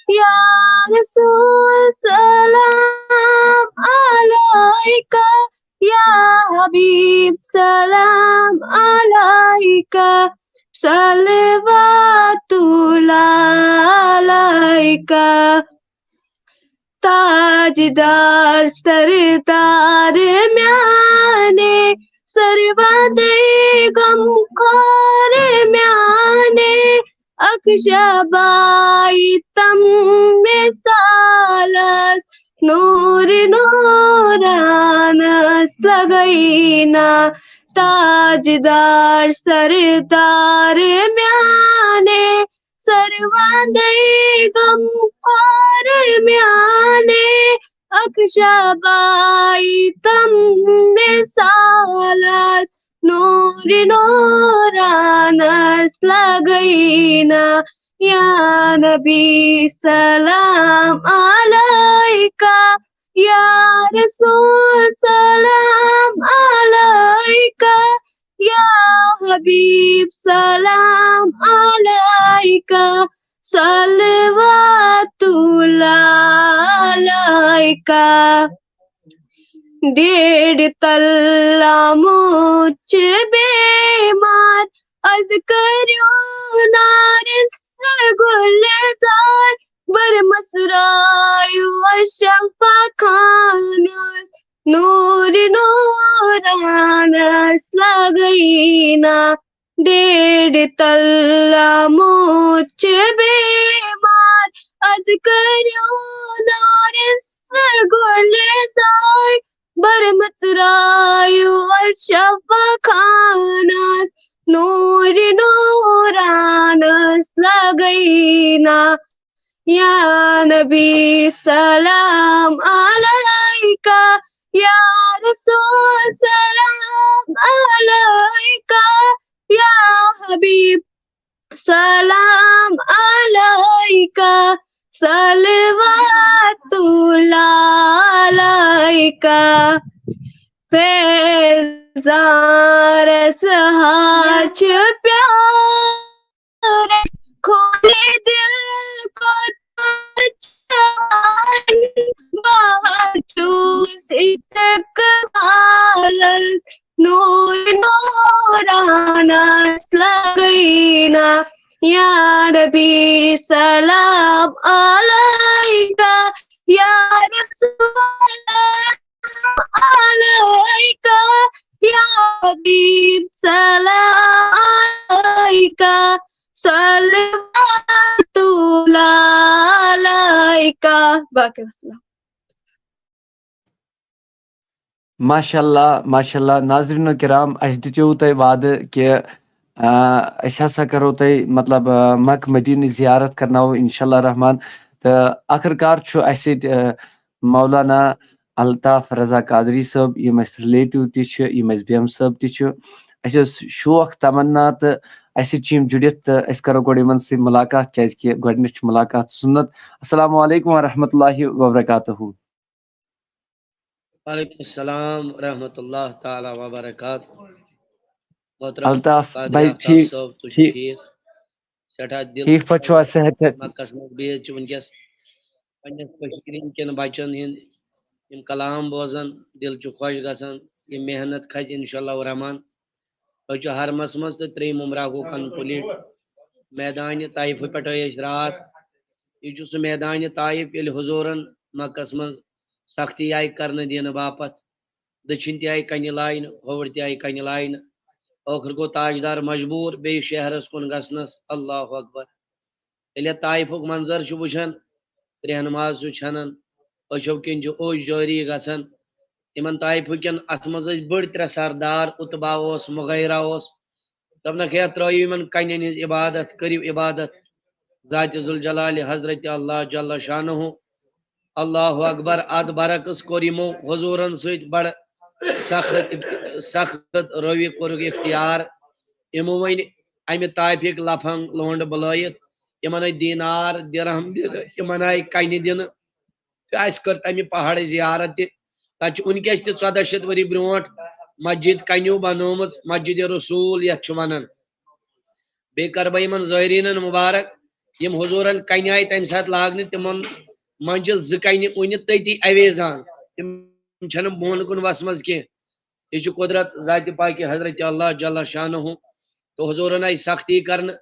يا رسول سلام عليك، يا حبيب سلام عليك، صلوات الله عليك. تاجدار سردار میانه، سروا دے غمخوار میانه، اکھ شبائی تم مثالس، نور نورانس لگینا. تاجدار سردار میانه، سروا دے غمخوار میانه، اکھ شبائی تم مثالس، نور نورانس لگینا. يا نبي سلام عليك، يا رسول سلام عليك، يا حبيب سلام عليك، صلوات الله عليك. ڈیڑھ تلہ مُچھ بیمار، از کریو نارس گلزار، بر مصرایو اشرف خانس، نور نورانس لگینا. ڈیڑھ تلہ مُچھ بیمار، از کریو نارس گلزار، بر مصرایو اشرف خانس، نور نورانس لگینا. يا نبي سلام عليك، يا رسول سلام عليك، يا حبيب سلام عليك، صلوات الله عليك. فیضان رسہار چھ پیار، کھولے دل کو چاہن، باہر جوش استقبال، نور نورانس لگینا. يا نبي سلام عليك، يا رسول سلام عليك، يا حبیب سلام علیکہ، صلوات اللہ علیکہ۔ باقی وسلام۔ ماشاء اللہ، ماشاء اللہ۔ ناظرین کرام، اسہِ دِتیو تۄہہِ وعدٕ کہِ آ، أسۍ ہسا کرو تۄہہِ، مطلب، آ، مکہ مدینٕچ زیارت کرناوو انشاء اللہ رحمان۔ تہٕ آخر کار چھُ اسہِ سۭتۍ، آ، مولانا الطاف رضا قادری صٲب، یِم اسہِ ریلیٹو تہِ چھِ، یِم اسہِ بیم صٲب تہِ چھِ۔ اسہِ اوس شوق، تمنا، تہٕ اسہِ سۭتۍ چھِ یِم جُڑِتھ، تہٕ أسۍ کرو گۄڈٕ یِمن سۭتۍ ملاقات، کیازِ کہِ گۄڈٕنیتھ چھِ ملاقات سُنت۔ السلام علیکم ورحمۃ اللہ وبرکاتہ۔ وعلیکم السلام ورحمۃ اللہ تعالیٰ وبرکاتہ۔ محترم الطاف قادری بھائی، آفتاب ٹھیک، صٲب، تُہۍ چھِو ٹھیک۔ ٹھیٖک؟ سٮ۪ٹھاہ دِل ٹھیک پٲٹھۍ چھُوا، صحت چھا؟ مکس منٛز بِہِتھ چھِ وٕنکیٚس پننٮ۪ن کٔشیٖرِ ہٕنٛدۍ کٮ۪ن بچن ہٕنٛدۍ یِم کلام بوزان، دِل چھُ خۄش گژھان۔ یہِ محنت کھسہِ انشاء اللہ الرحمان۔ أسۍ چھِ حرمس منٛز تہٕ ترٛیٚیِم عمرہ گوٚو کمپلیٖٹ۔ میدانہِ طائفہٕ پٮ۪ٹھ آے أسۍ راتھ۔ یہِ چھُ سُہ میدانہِ طائف ییٚلہِ حضوٗرن مکس منٛز سختی آیہِ کرنہٕ دِنہٕ باپتھ۔ دٔچھِنۍ تہِ آیہِ کنہِ لاینہٕ، کھووُر تہِ آیہِ کنہِ لاینہٕ۔ ٲخٕر گوٚو تاجدار مجبوٗر بیٚیہِ شہرس کُن گژھنس۔ اللہ اکبر۔ ییٚلہِ اَتھ طائفُک منظر چھُ وٕچھان، رہنماز چھُ چھنان، أچھو کِنۍ چھُ اوٚش جٲری گژھان۔ یِمن طائفہٕ کٮ۪ن، اَتھ منٛز ٲسۍ بٔڑۍ ترٛےٚ سردار، عتبہ اوس، مغیرہ اوس۔ دوٚپنکھ، ہے، ترٲیِو یِمن کنٮ۪ن ہٕنٛز عبادت، کٔرِو عبادت ذاتِ ذوالجلالِ حضرت اللہ جل شانہ۔ اللہ اکبر۔ اتھ برعکس کوٚر یِمو حضوٗرن سۭتۍ بڑٕ سخت، سخت روی کوٚرُکھ اختیار۔ یِمو ؤنۍ امہِ طائفٕکۍ لفنگ لونڈ بُلٲیِتھ، یِمن ٲسۍ دینار درہم دِنہٕ، یِمن آیہِ کنہِ دِنہٕ۔ تہٕ اسہِ کٔر تمہِ پہاڑٕچ زیارت تہِ۔ تتہِ چھُ وٕنکیٚس تہِ ژۄدہ شیٚتھ ؤری برونٹھ مسجد کنیو بنٲومٕژ، مسجد رسول یتھ چھِ ونان۔ بیٚیہِ کرٕ بہٕ یِمن زٲیریٖنن مُبارک، یِم حضوٗرن کنہِ آیہِ تمہِ ساتہٕ لاگنہٕ، تِمن منٛز چھِ زٕ کنہِ وُنہِ تٔتی اویزان، تِم چھنہٕ بۄن کُن وسمژ کینٛہہ۔ یہِ چھُ قدرت ذاتِ پاکِ حضرت اللہ جل شانہ۔ تہٕ حضوٗرن آیہِ سختی کرنہٕ،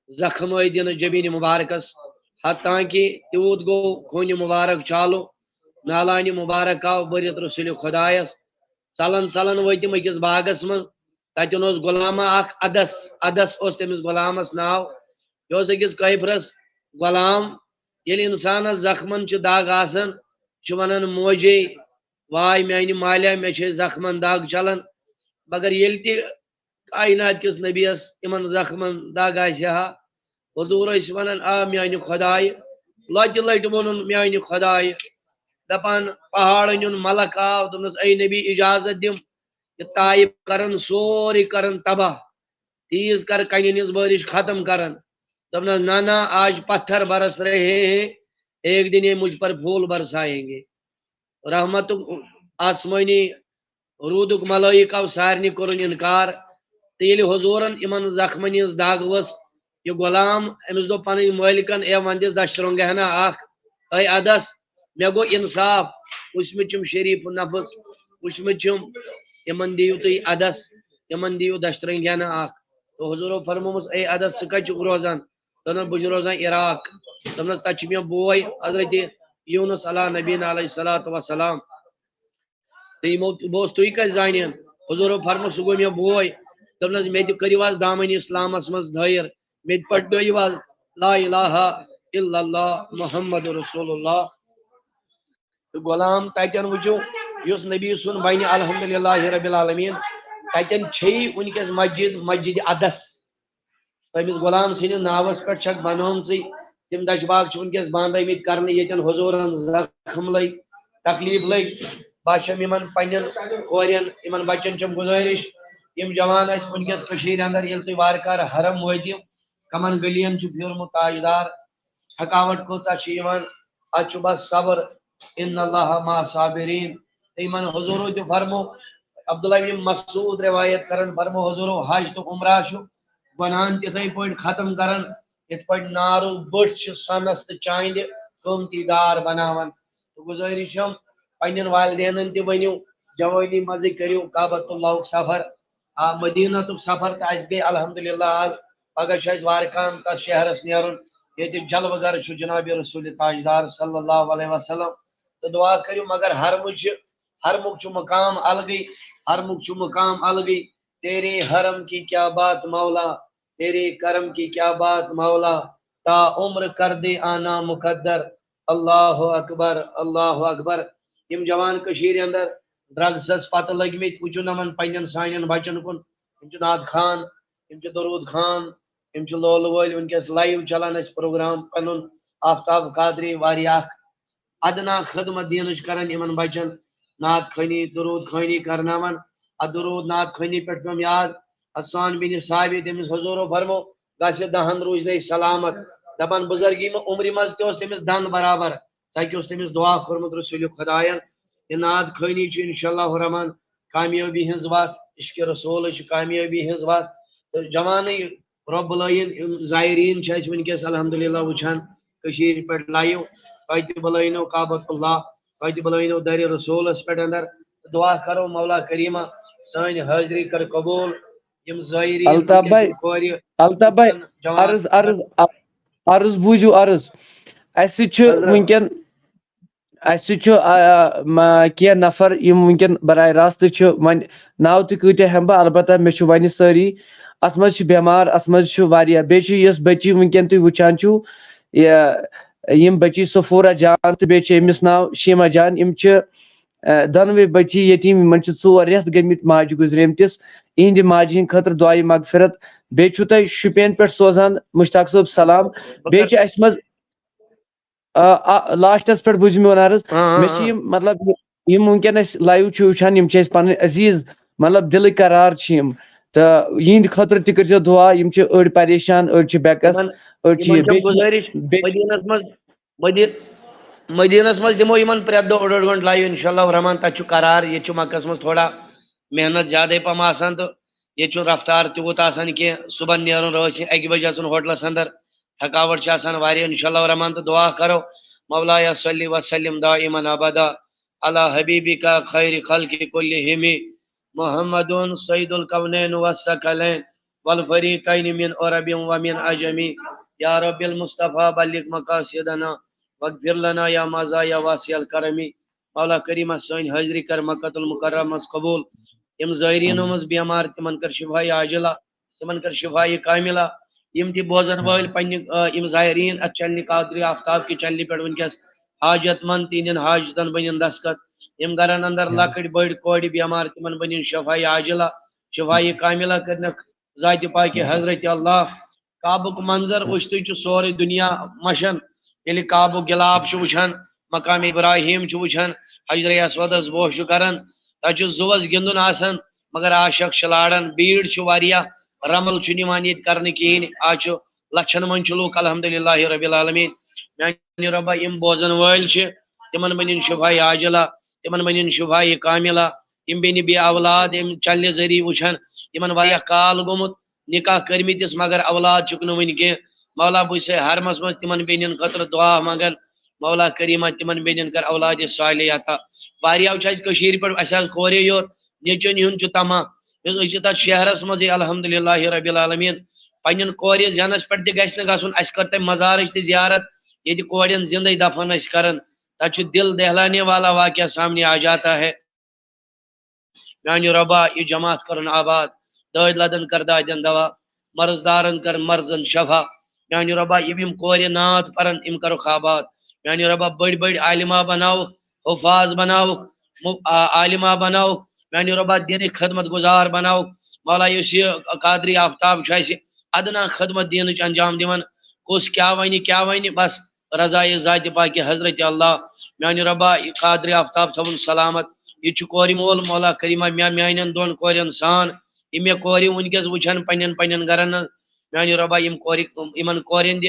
زخم ٲسۍ دِنہٕ جبیٖنہِ مُبارکس، حتیٰ کہِ تیوٗت گوٚو خوٗنہِ مُبارک چھالو، نالانہِ مُبارک آو بٔرِتھ رسولِ خۄدایس۔ ژلان ژلان وٲتۍ تِم أکِس باغس منٛز۔ تتٮ۪ن اوس غلامہ اکھ، عدس، عدس اوس تٔمِس غلامس ناو۔ یہِ اوس أکِس کٲفرس غلام۔ ییٚلہِ انسانس زخمن چھِ دگ آسان، چھِ ونان، موجے، واے میانہِ مالیا، مےٚ چھے زخمن دگ چلان۔ مگر ییٚلہِ تہِ کائنات کِس نبیَس یِمن زخمن دگ آسہِ ہا، حضوٗر ٲسۍ ونان، آ میانہِ خۄدایہِ، لۄتہِ لٹہِ ووٚنُن میانہِ خۄدایہِ، دپان، پہاڑن ہُنٛد ملک آو، دوٚپنس، اے نبی، اجازت دِم، یہِ طائف کرن سورُے کرن تباہ، تیز کر کنٮ۪ن ہٕنٛز بٲرِش ختم کرن۔ دوٚپنس، نہ نہ، آج پتھر برس رہے ہیں، ایک دن یہ مجھ پر پھول برسائیں گے۔ رحمتُک آسمٲنی روٗدُک ملٲیِک آو، سارنٕے کوٚرُن اِنکار۔ تہٕ ییٚلہِ حضوٗرن یِمن زخمن ہٕنٛز دگ ؤژھ، یہِ غلام، أمِس دوٚپ پنٕنۍ مٲلکن، اے وندِس دشترونگہنا اکھ، اے عدس، مےٚ گوٚو انصاف، وٕچھمٕتۍ چھِم شریٖف نفس، وٕچھمٕتۍ چھِم، یِمن دِیِو تُہۍ عدس، یِمن دِیِو دشترونگہنا اکھ۔ تہٕ حضوٗرو فرمومُت، اے عدس، ژٕ کتہِ چھُکھ روزان؟ دوٚپنس، بہٕ چھُس روزان عراق۔ دوٚپنس، تتہِ چھُ مےٚ بوے حضرت یونس علی نبینا علیہ الصلوۃ والسلام۔ تہٕ یِمو، بہٕ اوسُس، تُہۍ کتہِ زانن؟ حضوٗرو فرموو، سُہ گوٚو مےٚ بوے۔ دوٚپنس، مےٚ تہِ کٔرِو حظ دامنہِ اسلامس منٛز دٲیر، مےٚ تہِ پٹھنٲیِو حظ لا الہ الا اللہ محمد رسول اللہ۔ تہٕ غلام تتٮ۪ن وٕچھِو، یُس نبی سُنٛد بنہِ الحمدللہ رب العالمین، تتٮ۪ن چھے وٕنکیٚس مسجد، مسجد عدس۔ تٔمِس غلام سٕنٛدِس ناوس پٮ۪ٹھ چھکھ بنٲومژٕے۔ تِم دچھ باغ چھِ وٕنکیٚس بنٛد آمٕتۍ کرنہٕ، ییٚتٮ۪ن حضوٗرن زخم لٔگۍ، تکلیف لٔگۍ۔ بہٕ چھم یِمن پننٮ۪ن کورٮ۪ن، یِمن بچن چھم گُزٲرِش، یِم جوان اسہِ وٕنکیٚس کٔشیٖرِ اندر، ییٚلہِ تُہۍ وارٕ کارٕ حرم وٲتِو، کمن گلیَن چھُ پھیورمُت تاجدار، تھکاوٹ کۭژاہ چھِ یِوان، اتھ چھُ بس صبر، ان اللہ مع صابرین۔ تہٕ یِمن حضوٗرو تہِ فرمو، عبداللہ ابن مسعود روایت کران، فرمو حضوٗرو، حج تہٕ عمرہ چھُ گۄناہن تِتھے پٲٹھۍ ختم کران، یِتھ پٲٹھۍ نارُک بٔٹھ چھِ سۄنس تہٕ چاندِ قۭمتی دار بناوان۔ تہٕ گُزٲرِش چھم، پننٮ۪ن والدینن تہِ ؤنِو، جوٲنی منٛزٕے کٔرِو کعبۃ اللہُک سفر۔ آ، مدینتُک سفر تہٕ اَسہِ گٔے الحمدللہ آز۔ پگاہ چھُ اَسہِ وارٕ کام تَتھ شہرَس نیرُن، ییٚتہِ جلوٕ گر چھُ جناب رسول تاجدار صلی اللہ علیہ وسلم۔ تہٕ دعا کٔرِو، مگر حرمٕچ چھِ، حرمُک چھُ مقام الگٕے، حرمُک چھُ مقام الگٕے۔ تیرے حرم کی کیا بات مولا، تیرے کرم کی کیا بات مولا، تا عمر کر دے آنا مقدر۔ اللہ اکبر، اللہ اکبر۔ یِم جوان کٔشیٖرِ اندر ڈرگسس پتہٕ لٔگۍ مٕتۍ، وٕچھِو نہ یِمن پننٮ۪ن سانٮ۪ن بچن کُن۔ یِم چھِ نعت خان، یِم چھِ درود خان، یِم چھِ لولہٕ وٲلۍ۔ وٕنکیٚس لایو چلان اَسہِ پروگرام پنُن آفتاب قادری، واریاہ اکھ ادنا خدمت دینٕچ کران یِمن بچن، نعت خوانی، درود خوانی کرناوان۔ اتھ درود نعت خوانی پٮ۪ٹھ پیوٚم یاد، حسان بن ثابت، تٔمِس حضوٗرو فرمو، گژھِ دہن روٗزنَے سلامت۔ دپان، بزرگی منٛز، عمرِ منٛز تہِ اوس تٔمِس دن برابر، ژکہِ اوس تٔمِس دعا کوٚرمُت رسول خداین۔ یہِ نعت خوانی چھِ انشاءاللہ الرحمن کامیٲبی ہٕنٛز وتھ، عشقِ رسول چھِ کامیٲبی ہٕنٛز وتھ۔ تہٕ جوانٕے رۄب بُلٲیِن، یِم زائرین چھِ اَسہِ وٕنکیٚس الحمدللہ وٕچھان کٔشیٖرِ پٮ۪ٹھ لایِو۔ تۄہہِ تہِ بُلٲینو کعبۃ اللہ، تۄہہِ تہِ بُلٲینو درِ رسولس پٮ۪ٹھ اندر۔ دعا کرو مولا کریمہ سٲنۍ حٲضری کر قبول۔ یِم زائرین الطاف وٕنکیٚس بھائی، یِم کورِ الطاف بھائی، جوان عرض، عرض، عرض بوٗزِو عرض۔ اَسہِ سۭتۍ چھُ حضرت۔ وٕنکٮ۪ن، اَسہِ سۭتۍ چھُ، آ، آ، ما-، کینٛہہ نفر یِم وٕنکٮ۪ن براہ راست چھِ، وۄنۍ ناو تہِ کۭتیٛاہ ہٮ۪مہٕ بہٕ، البتہ مےٚ چھُ وۄنۍ سٲری، اَتھ منٛز چھِ بٮ۪مار، اَتھ منٛز چھُ واریاہ، بیٚیہِ چھِ یۄس بٔچی وٕنکٮ۪ن تُہۍ وٕچھان چھِو، یہِ، یِم بٔچی صفورہ جان تہٕ بیٚیہِ چھِ أمِس ناو شیٖما جان، یِم چھِ، آ، دۄنوَے بٔچی یتیٖم، یِمن چھِ ژور رٮ۪تھ گٔمٕتۍ ماجہِ گُزریمتِس، یِہنٛدِ ماجہِ ہِنٛدِ خٲطرٕ دعایہِ مغفرت۔ بیٚیہِ چھُو تۄہہِ شُپین پٮ۪ٹھ سوزان مشتاق صٲب سلام۔ بیٚیہِ چھِ اَسہِ منٛز، آ، آ، لاسٹس پٮ۪ٹھ بوٗزِو میون عرض۔ آ، آ، مےٚ چھِ آ۔ یِم، مطلب، یِم وٕنکیٚن أسۍ لایو چھِ وٕچھان، یِم چھِ اَسہِ پنٕنۍ عزیز، مطلب، دِلٕکۍ قرار چھِ یِم۔ تہٕ یِہنٛدِ خٲطرٕ تہِ کٔرۍزیو دعا، یِم چھِ أڑۍ پریشان، أڑۍ چھِ بےٚکس، یِمن، أڑۍ چھِ یِمن یہِ۔ چھم بیٚیہِ چھِ، گُزٲرِش، بیٚیہِ چھِ مدیٖنس منٛز، مدی-، مدیٖنس منٛز دِمو یِمن پرٛٮ۪تھ دۄہ اوٚڑ اوٚڑ گھنٹہٕ لایو، انشاءاللہ الرحمن۔ تتہِ چھُ قرار، ییٚتہِ چھُ مکس منٛز تھوڑا محنت زیادے پہم آسان تہٕ ییٚتہِ چھُنہٕ رفتار تیوٗت آسان کینٛہہ۔ صُبحن نیرُن رٲژ سٕنٛدِ اَکہِ بجہِ اژُن ہوٹلس اندر، تھکاوٹ چھِ آسان واریاہ۔ انشاءاللہ الرحمن تہٕ دعا کرو، مولایا صلی وسلم دائما ابدا علی حبیبک خیر خلق کلہم محمد سید الکونین والثقلین والفریقین من عرب ومن عجم۔ یا رب المصطفیٰ بلغ مقاصدنا واغفر لنا یا مزایا واسع الکرم۔ مولا کریمہ سٲنۍ حٲضری کر مکہ المکرمہ منٛز قبول۔ یِم زائرینو منٛز بیمار، تِمن کر شفا عاجلہ، تِمن کر شفا کاملہ۔ یِم تہِ بوزن وٲلۍ پننہِ، آ، یِم زائرین اتھ چینلہِ قادری آفتاب کہِ چینلہِ پٮ۪ٹھ وٕنکیٚس حاجت مند، تِہنٛدٮ۪ن حاجتن بنن دستخط۔ یِم گرن اندر لۄکٕٹۍ بٔڑۍ کورِ بیمار، تِمن بنن شفا عاجلہ، شفا کاملہ کرنکھ ذاتِ پاکہِ حضرت اللہ۔ کعبُک منظر وٕچھتٕے چھُ سورُے دُنیا مشان۔ ییٚلہِ کعبُک غلاف چھُ وٕچھان، مقام ابراہیم چھُ وٕچھان، حجر اسودس بوس چھُ کران، تتہِ چھُ زُوس گِنٛدُن آسان، مگر آز چھُ اکھ شلارن، بیٖڑ چھِ واریاہ، رمل چھُنہٕ یِوان ییٚتہِ کرنہٕ کِہیٖنۍ۔ آز چھُ لچھن منٛز چھِ لُکھ، الحمدللہ رب العالمین۔ میانہِ رۄبا، یِم بوزن وٲلۍ چھِ، تِمن بنِن شفا عاجلہ، تِمن بنِن شفا کاملہ۔ یِم بیٚنہِ بے اولاد، یِم چینلہِ ذٔریعہٕ وٕچھن، یِمن واریاہ کال گوٚمُت نکاح کٔرمٕتِس، مگر اولاد چھُکھ نہٕ وٕنہِ کینٛہہ۔ مولا، بہٕ چھُسے حرمس منٛز تِمن بیٚنٮ۪ن خٲطرٕ دعا منٛگان، مولا کریمہ، تِمن بیٚنٮ۪ن کر اولادِ صالح عطا۔ واریاہو چھِ اَسہِ کٔشیٖرِ پٮ۪ٹھ، اَسہِ حظ کورے یوت، نیٚچوٮ۪ن ہُنٛد چھُ طمع۔ یُس أسۍ چھِ تَتھ شہرس منٛزٕے، الحمدللہ رب العالمین، پننٮ۪ن کورِ زینس پٮ۪ٹھ تہِ گژھِ نہٕ گژھُن۔ اَسہِ کٔر تَمہِ مزارٕچ تہِ زیارت، ییٚتہِ کورٮ۪ن زِندَے دفن ٲسۍ کران۔ تَتہِ چھُ دل دہلانے والا واقعہ سامنے آ جاتا ہے۔ میانہِ رۄبا، یہِ جماعت کرُن آباد، دٲدۍ لدن کر دادٮ۪ن دوا، مرض دارن کر مرضن شفا۔ میانہِ رۄبا، یِم یِم کورِ نعت پرن، یِم کرُکھ آباد۔ میانہِ رۄبا، بٔڑۍ بٔڑۍ عالمہ بناوُکھ، حفاظ بناوُکھ، مُ-، آ-، عالمہ بناوُکھ۔ میانہِ رۄبا، دینٕکۍ خدمت گزار بناوُکھ۔ مولا، یُس یہِ قادری آفتاب چھُ اَسہِ ادنا خدمت دینٕچ انجام دِوان، کُس کیٛاہ وَنہِ، کیٛاہ وَنہِ، بس رضایہِ ذاتِ پاکہِ حضرت اللہ۔ میانہِ رۄبا، یہِ قادرِ آفتاب تھاوُن سلامت۔ یہِ چھُ کورِ مول، مولا کریمہ، مےٚ، میانٮ۪ن دۄن کورٮ۪ن سان، یہِ مےٚ کورِ وٕنکیٚس وٕچھن پننٮ۪ن پننٮ۪ن گرن منٛز۔ میانہِ رۄبا، یِم کورِ، یِمن کورٮ۪ن دِ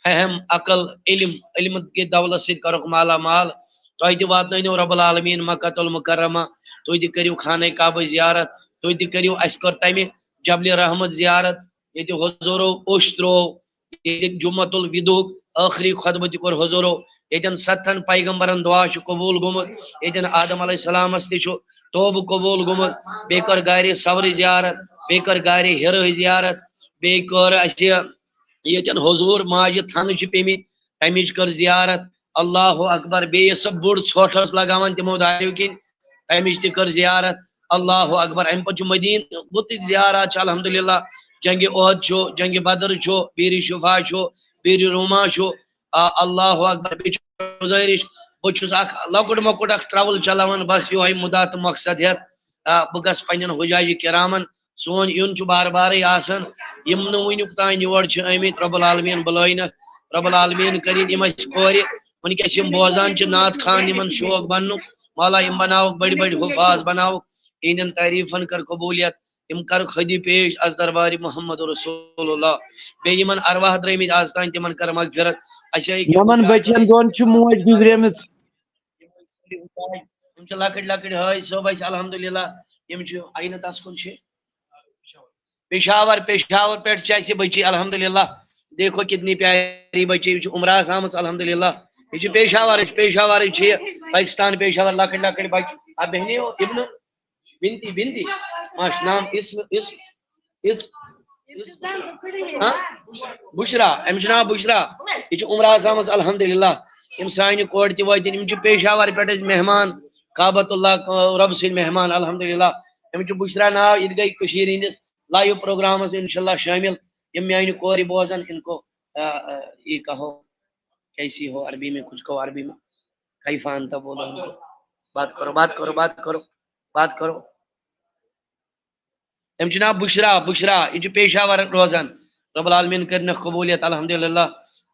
فہم، عقل، علم، علم کہِ دولت سۭتۍ کرُکھ مالا مال۔ تۄہہِ تہِ واتنٲینو رب العالمین مکہ المکرمہ، تُہۍ تہِ کٔرِو خانہ کعبٕچ زیارت، تُہۍ تہِ کٔرِو، اَسہِ کٔر تمہِ جبلِ رحمت زیارت، ییٚتہِ حضوٗرو اوٚش ترٛوو، ییٚتہِ جمعۃ الوداعُک ٲخری خطبہٕ تہِ کوٚر حضوٗرو۔ ییٚتٮ۪ن ستتھن پیغمبرن دعا چھُ قبوٗل گوٚمُت، ییٚتٮ۪ن آدم علیہ السلامس تہِ چھُ توبہٕ قبوٗل گوٚمُت۔ بیٚیہِ کٔر گرِ ثورٕچ زیارت، بیٚیہِ کٔر گرِ حِرٕچ زیارت، بیٚیہِ کٔر اَسہِ ییٚتٮ۪ن حضوٗر ماجہِ تھنہٕ چھِ پیٚمٕتۍ، تَمِچ کٔر زیارت۔ اللہ اکبر۔ بیٚیہِ یۄس سۄ بٔڑ ژھۄٹھ ٲس لگاوان تِمو داریو کِنۍ، تَمِچ تہِ کٔر زیارت۔ اللہ اکبر۔ امہِ پتہٕ چھُ مدیٖنہٕ بُتٕکۍ زیارات چھِ الحمدللہ، جنگِ احد چھُ، جنگِ بدر چھُ، بیٖرِ شفا چھُ، بیٖرِ روما چھُ۔ آ، اللہ اکبر۔ بیٚیہِ چھُ گُزٲرِش، بہٕ چھُس اکھ لۄکُٹ مۄکُٹ اکھ travel چلاوان، بس یِہوٚے مُدا تہٕ مقصد ہٮ۪تھ، آ، بہٕ گژھٕ پننٮ۪ن حجاج کرامن۔ سون یُن چھُ بار بارٕے آسان۔ یِم نہٕ وٕنیُک تام یور چھِ آمٕتۍ، رب العالمین بُلٲینَکھ، رب العالمین کٔرِنۍ یِم اَسہِ کورِ، وٕنکیٚس یِم بوزان چھِ نعت خوان، یِمن شوق بننُک، مولا یِم بناوُکھ بٔڑۍ بٔڑۍ حُفاظ بناوُکھ، یِہنٛدٮ۪ن تعریفن کر قبولیت، یِم کر خودی پیش از دربارِ محمد رسول اللہ۔ بیٚیہِ یِمن ارواح درٲمٕتۍ از تام، تِمن کر مغفرت۔ اَسہِ آیہِ یِمن بچن دۄن چھِ موج گُزریمٕژ۔ یِم چھِ لۄکٕٹۍ لۄکٕٹۍ حٲج صٲب اَسہِ الحمدللہ، یِم چھِ آیہِ نہٕ تَس کُن چھِ۔ پشاور، پشاور پٮ۪ٹھ چھِ اَسہِ بٔچی الحمدللہ۔ دیکھو کتنی پیاری بچی، یہِ چھِ عمرہس آمٕژ الحمدللہ۔ یہِ چھِ پشاورٕچ، پشاورٕچ چھِ یہِ، پاکستان پشاور، لۄکٕٹۍ لۄکٕٹۍ بچہِ۔ آ، بیٚہنہِ ہو، ابن بنتی، بنتی۔ ماش نام اسم، اسم، اسم، اسم۔ ہاں؟ بشرا، أمِس چھُ ناو بشرا۔ یہِ چھِ عمرہس آمٕژ الحمدللہ۔ یِم سانہِ کورِ تہِ وٲتِن، یِم چھِ پشاور پٮ۪ٹھ اَسہِ مہمان، کعبۃ اللہ، رۄب سٕنٛدۍ مہمان الحمدللہ۔ أمِس چھُ بشرا ناو، یہِ تہِ گٔے کٔشیٖرِ ہٕنٛدِس live programس انشاءاللہ شٲمِل۔ یِم میانہِ کورِ بوزن، ان کو، آ، آ، یہ کہو، کیسی ہو عربی میں، کچھ کہو عربی میں، کیف انت بولو ان کو۔ بات کرو، بات کرو، بات کرو، بات کرو۔ أمِس چھُ ناو بشرا، بشرا، یہِ چھُ پشاور روزان۔ رب العالمین کٔرِنَکھ قبولیت الحمدللہ۔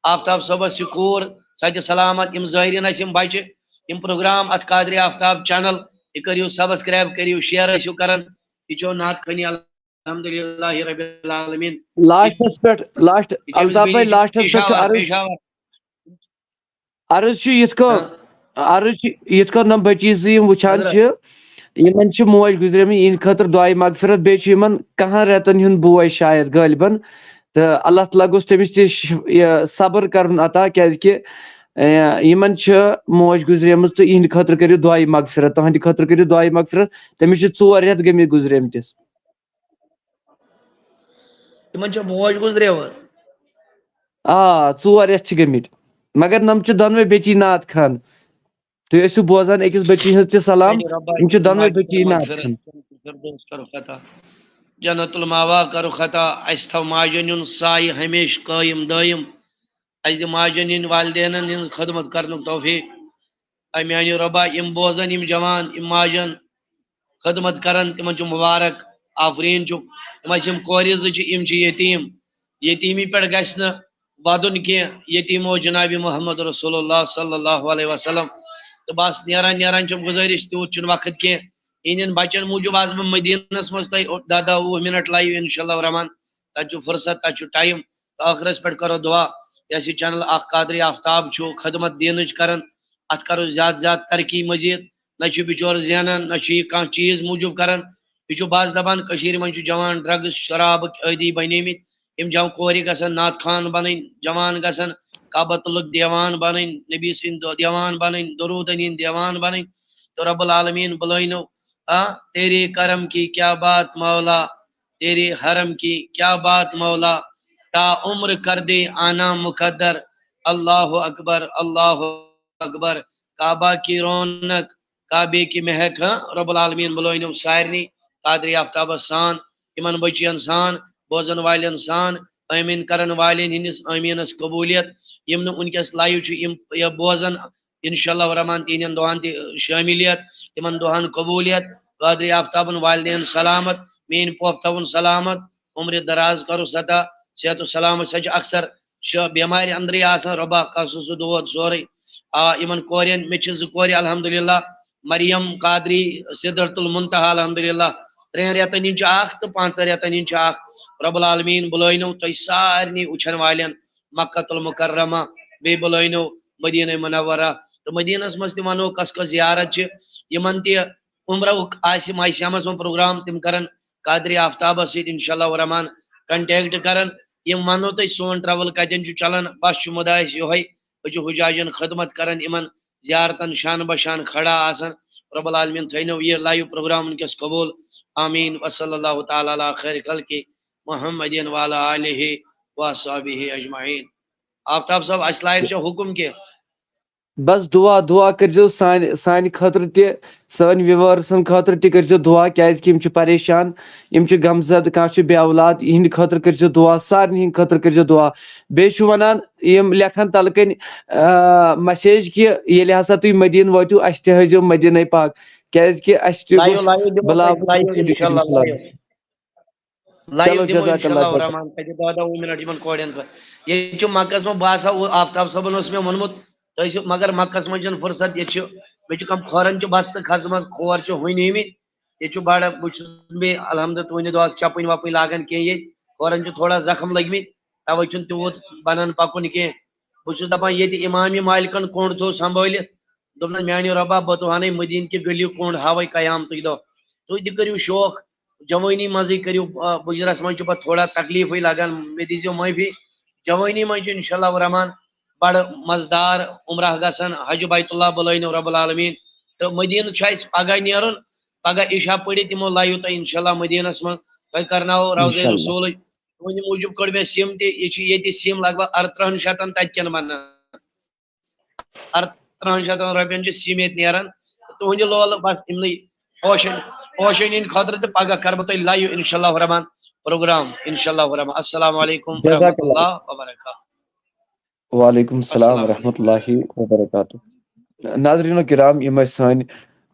آفتاب صٲبس چھِ کوٗر، سۄ تہِ سلامت۔ یِم زٲیرِن اَسہِ یِم بچہِ، یِم program اتھ قادری آفتاب channel، یہِ کٔرِو subscribe، کٔرِو share، ٲسِو کران۔ یہِ چھُ نعت خوانی الحمدللہ رب العالمین۔ Lastس پٮ۪ٹھ، last، یہِ چھُ أمِس الطاف بھائی، بِہِتھ lastس پٮ۪ٹھ چھُ پشاور، عرض، پشاور۔ عرض چھُ یِتھ کٔنۍ، ہاں۔ عرض چھُ یِتھ کٔنۍ، یِم بچی زٕ یِم وٕچھان حضرت۔ چھِ، یِمن چھِ موج گُزریمٕژ، یِہنٛدِ خٲطرٕ دُعایہِ مغفرت، بیٚیہِ چھُ یِمن کہن رٮ۪تن ہُنٛد بوے شاید غٲلبن، تہٕ اللہ تعالیٰ گوٚژھ تٔمِس تہِ ش-، یہِ صبر کرُن عطا، کیازِ کہِ، اے، یِمن چھِ موج گُزریمٕژ، تہٕ یِہنٛدِ خٲطرٕ کٔرِو دُعایہِ مغفرت، تُہنٛدِ خٲطرٕ کٔرِو دُعایہِ مغفرت۔ تٔمِس چھِ ژور رٮ۪تھ گٔمٕتۍ گُزریمتِس۔ تِمن چھےٚ موج گُزریمٕژ؟ آ، ژور رٮ۪تھ چھِ گٔمٕتۍ۔ مگر نۄم چھِ دۄنوَے بچی نعت خوان۔ تُہۍ ٲسِو بوزان أکِس بچی ہٕنٛز تہِ سلام۔ میانہِ رۄبا، یِم چھِ دۄنوَے بچی نعت خوان۔ فردوس کرُکھ عطا۔ جنت المأوا کرُکھ عطا۔ اَسہِ تھاو ماجن ہُنٛد سایہِ ہمیشہٕ قٲیِم دٲیِم۔ اَسہِ دِ ماجن ہٕنٛدۍ والدینن ہٕنٛز خدمت کرنُک توفیق۔ اے میانہِ رۄبا، یِم بوزن، یِم جوان، یِم ماجن خدمت کرن، تِمن چھُ مبارک، آفریٖن چھُ۔ یِم اَسہِ یِم کورِ زٕ چھِ، یِم چھِ یتیٖم۔ یتیٖمی پٮ۪ٹھ گژھِ نہٕ ودُن کینٛہہ۔ یتیٖم اوس جناب محمد رسول اللہ صلی اللہ علیہ وسلم۔ تہٕ بس نیران نیران چھُم گُزٲرِش، تیوٗت چھُنہٕ وقت کینٛہہ۔ یِہنٛدٮ۪ن بچن موٗجوٗب آسہٕ بہٕ مدیٖنس منٛز تۄہہِ دَہ دَہ وُہ منٹ live، انشاءاللہ الرحمن۔ تتہِ چھُ فرصت، تتہِ چھُ time۔ تہٕ ٲخرس پٮ۪ٹھ کرو دُعا، یۄس یہِ channel اکھ قادری آفتاب چھُ خدمت دینٕچ کران، اتھ کرو زیادٕ زیادٕ ترقی مزید۔ نہ چھُ بچور زینان، نہ چھُ یہِ کانٛہہ چیٖز موٗجوٗب کران۔ یہِ چھُ بس دپان، کٔشیٖرِ منٛز چھُ جوان drugs شرابٕکۍ عٲدی بنیمٕتۍ۔ یِم جوان کورِ گژھن نعت خوان بنٕنۍ، جوان گژھن کعبۃ اللہُک دیوان بنٕنۍ، نبی سٕنٛدۍ دو-، دیوان بنٕنۍ، درودن ہٕنٛدۍ دیوان بنٕنۍ۔ تہٕ رب العالمین بُلٲینو، آ، تیرے کرم کی کیا بات مولا، تیرے حرم کی کیا بات مولا، تا عمر کر دے آنا مقدر۔ اللہ اکبر، اللہ اکبر۔ کعبہ کی رونق، کعبے کی مہک، ہاں، رب العالمین بُلٲینو سارنٕے قادری آفتابس سان، یِمن بچین سان، بوزن والٮ۪ن سان، آمین کرن والٮ۪ن ہٕنٛدِس آمینس قبولیت۔ یِم نہٕ وٕنکیٚس live چھِ، یِم یہِ بوزن، انشاءاللہ الرحمن تِہنٛدٮ۪ن دُعاہن تہِ شٲمِلیت، تِمن دُعاہن قبولیت۔ قادری آفتابن والدین سلامت، میٲنۍ پۄپھ تھاوُن سلامت، عمرِ دراز کرُس عطا، صحت و سلامت۔ سۄ چھِ اکثر چھِ بٮ۪مارِ اندرٕے آسان، رۄبا کس سُہ دود سورُے۔ آ، یِمن کورٮ۪ن، مےٚ چھِ زٕ کورِ الحمدللہ، مریم قادری سدرۃ المنتہا الحمدللہ، ترٛٮ۪ن رٮ۪تن ہِنٛز چھِ اکھ تہٕ پانٛژن رٮ۪تن ہِنٛز چھِ اکھ۔ رب العالمین بُلٲینو تۄہہِ سارنٕے وٕچھن والٮ۪ن مکہ المکرمہ، بیٚیہِ بُلٲینو مدینہ منورہ۔ تہٕ مدینس منٛز تہِ ونو کس کس زیارت چھِ، یِمن تہِ عمرہ آسہِ ماہِ صیامس منٛز program، تِم کرن قادری آفتابس سۭتۍ انشاءاللہ الرحمن contact کرن۔ یِم ونو تۄہہِ سون travel کتٮ۪ن چھُ چلان، بس چھُ مُدا اَسہِ یِہوٚے، أسۍ چھِ حجاجن خدمت کران، یِمن زیارتن شان بہ شان کھڑا آسان۔ رب العالمین تھٲینو یہِ live program وٕنکیٚس قبول۔ آمین۔ وصلی اللہ تعالیٰ علی خیر خلقہ محمد وعلی آلہ و اصحابہ اجمعین۔ آفتاب صٲب، اَسہِ لایق چھا حُکُم کینٛہہ؟ بس دعا، دعا کٔرزیو سانہِ سانہِ خٲطرٕ تہِ، سٲنۍ ویورسن خٲطرٕ تہِ کٔرزیو دعا، کیازِ کہِ یِم چھِ پریشان، یِم چھِ غمزدٕ، کانٛہہ چھُ بے اولاد، یِہنٛدِ خٲطرٕ کٔرزیو دعا، سارنٕے ہٕنٛدِ خٲطرٕ کٔرزیو دعا۔ بیٚیہِ چھُ ونان یِم لیکھان تلہٕ کنۍ مسیج کہِ ییٚلہِ ہسا تُہۍ مدیٖنہٕ وٲتِو، اسہِ تہِ ہٲیزیو مدیٖنَے پاک، کیازِ کہِ اسہِ تہِ لایِو گوٚژھ لایِو دِمو بلاو أسۍ، لایِو اِنشاء اللہ، لایِو۔ لایِو چلو، دِمو جزاک اِنشاء اللہ اللہ خیر۔ رحمان، تَتہِ دَہ دَہ وُہ مِنَٹ یِمَن کورٮ۪ن خٲطرٕ۔ ییٚتہِ چھُ مَکَس منٛز، بہٕ ہسا اوس، آفتاب صٲبَن اوس مےٚ ووٚنمُت، تُہۍ ٲسِو، مگر مَکَس منٛز چھَنہٕ فُرصت، ییٚتہِ چھُ، مےٚ چھُ کَم کھۄرَن چھُ بَستہٕ کھَسمَژٕ، کھور چھُ ہوٚنۍ ہٲمٕتۍ، ییٚتہِ چھُ بَڑٕ، بہٕ چھُس بیٚیہِ الحمدُ تُہٕنٛدِ دُعا چھُ چَپٕنۍ وَپٕنۍ لاگان کینٛہہ ییٚتہِ، کھۄرَن چھُ تھوڑا زَخٕم لٔگۍمٕتۍ، تَوَے چھُنہٕ تیوٗت بَنان پَکُن کینٛہہ۔ بہٕ چھُس دَپان، ییٚتہِ اِمام مالکَن کوٚنٛڈ تھوٚو سنبھٲلِتھ، دوٚپنَس، "میٛانیو رۄبا، بہٕ تُہَنَے مدیٖنہٕ کہِ گٔلی کوٚنٛڈ ہاوَے قیامتٕکۍ دۄہ، تُہۍ تہِ کٔرِو شوق۔" جوٲنی منٛزٕے کٔرِو، آ، بُجرَس منٛز چھُ پَتہٕ تھوڑا تکلیٖفٕے لَگان، مےٚ دیٖزیو معٲفی۔ جوٲنی منٛز چھُ اِنشاء اللہ الرحمٰن بَڑٕ مَزٕدار عمرہ گژھان۔ حج بیت اللہ بُلٲینو رب العالمین۔ تہٕ مدیٖنہٕ چھُ اَسہِ پَگاہ نیرُن، پَگاہ عشاء پٔرِتھ یِمو لایِو تۄہہِ اِنشاء اللہ مدیٖنَس منٛز، تۄہہِ کَرناوو روضے اِنشاء اللہ۔ رسوٗلٕچ۔ تُہٕنٛدِ موٗجوٗب کٔڑ مےٚ سِم تہِ، یہِ چھِ ییٚتہِ سِم لگ بگ اَرترٛہَن شَتَن تَتہِ کٮ۪ن بَنان۔ اَرترٛہَن شَتَن رۄپیَن چھِ سیٖمنٹ نیران۔ تُہٕنٛدِ لولہٕ بَس یِمنٕے پوشَن، پوشَن ہِنٛدِ خٲطرٕ تہٕ پَگاہ کَرٕ بہٕ تۄہہِ لایِو اِنشاء اللہ الرحمٰن پروگرام، اِنشاء اللہ الرحمٰن۔ السلام علیکم جزاک ورحمۃ اللہ۔ اللہ وبرکاتہ۔ وعلیکم السلام السلام ورحمۃ علیکم۔ اللہ وبرکاتہ۔ ناظرینو کرام، یِم ٲسۍ سٲنۍ،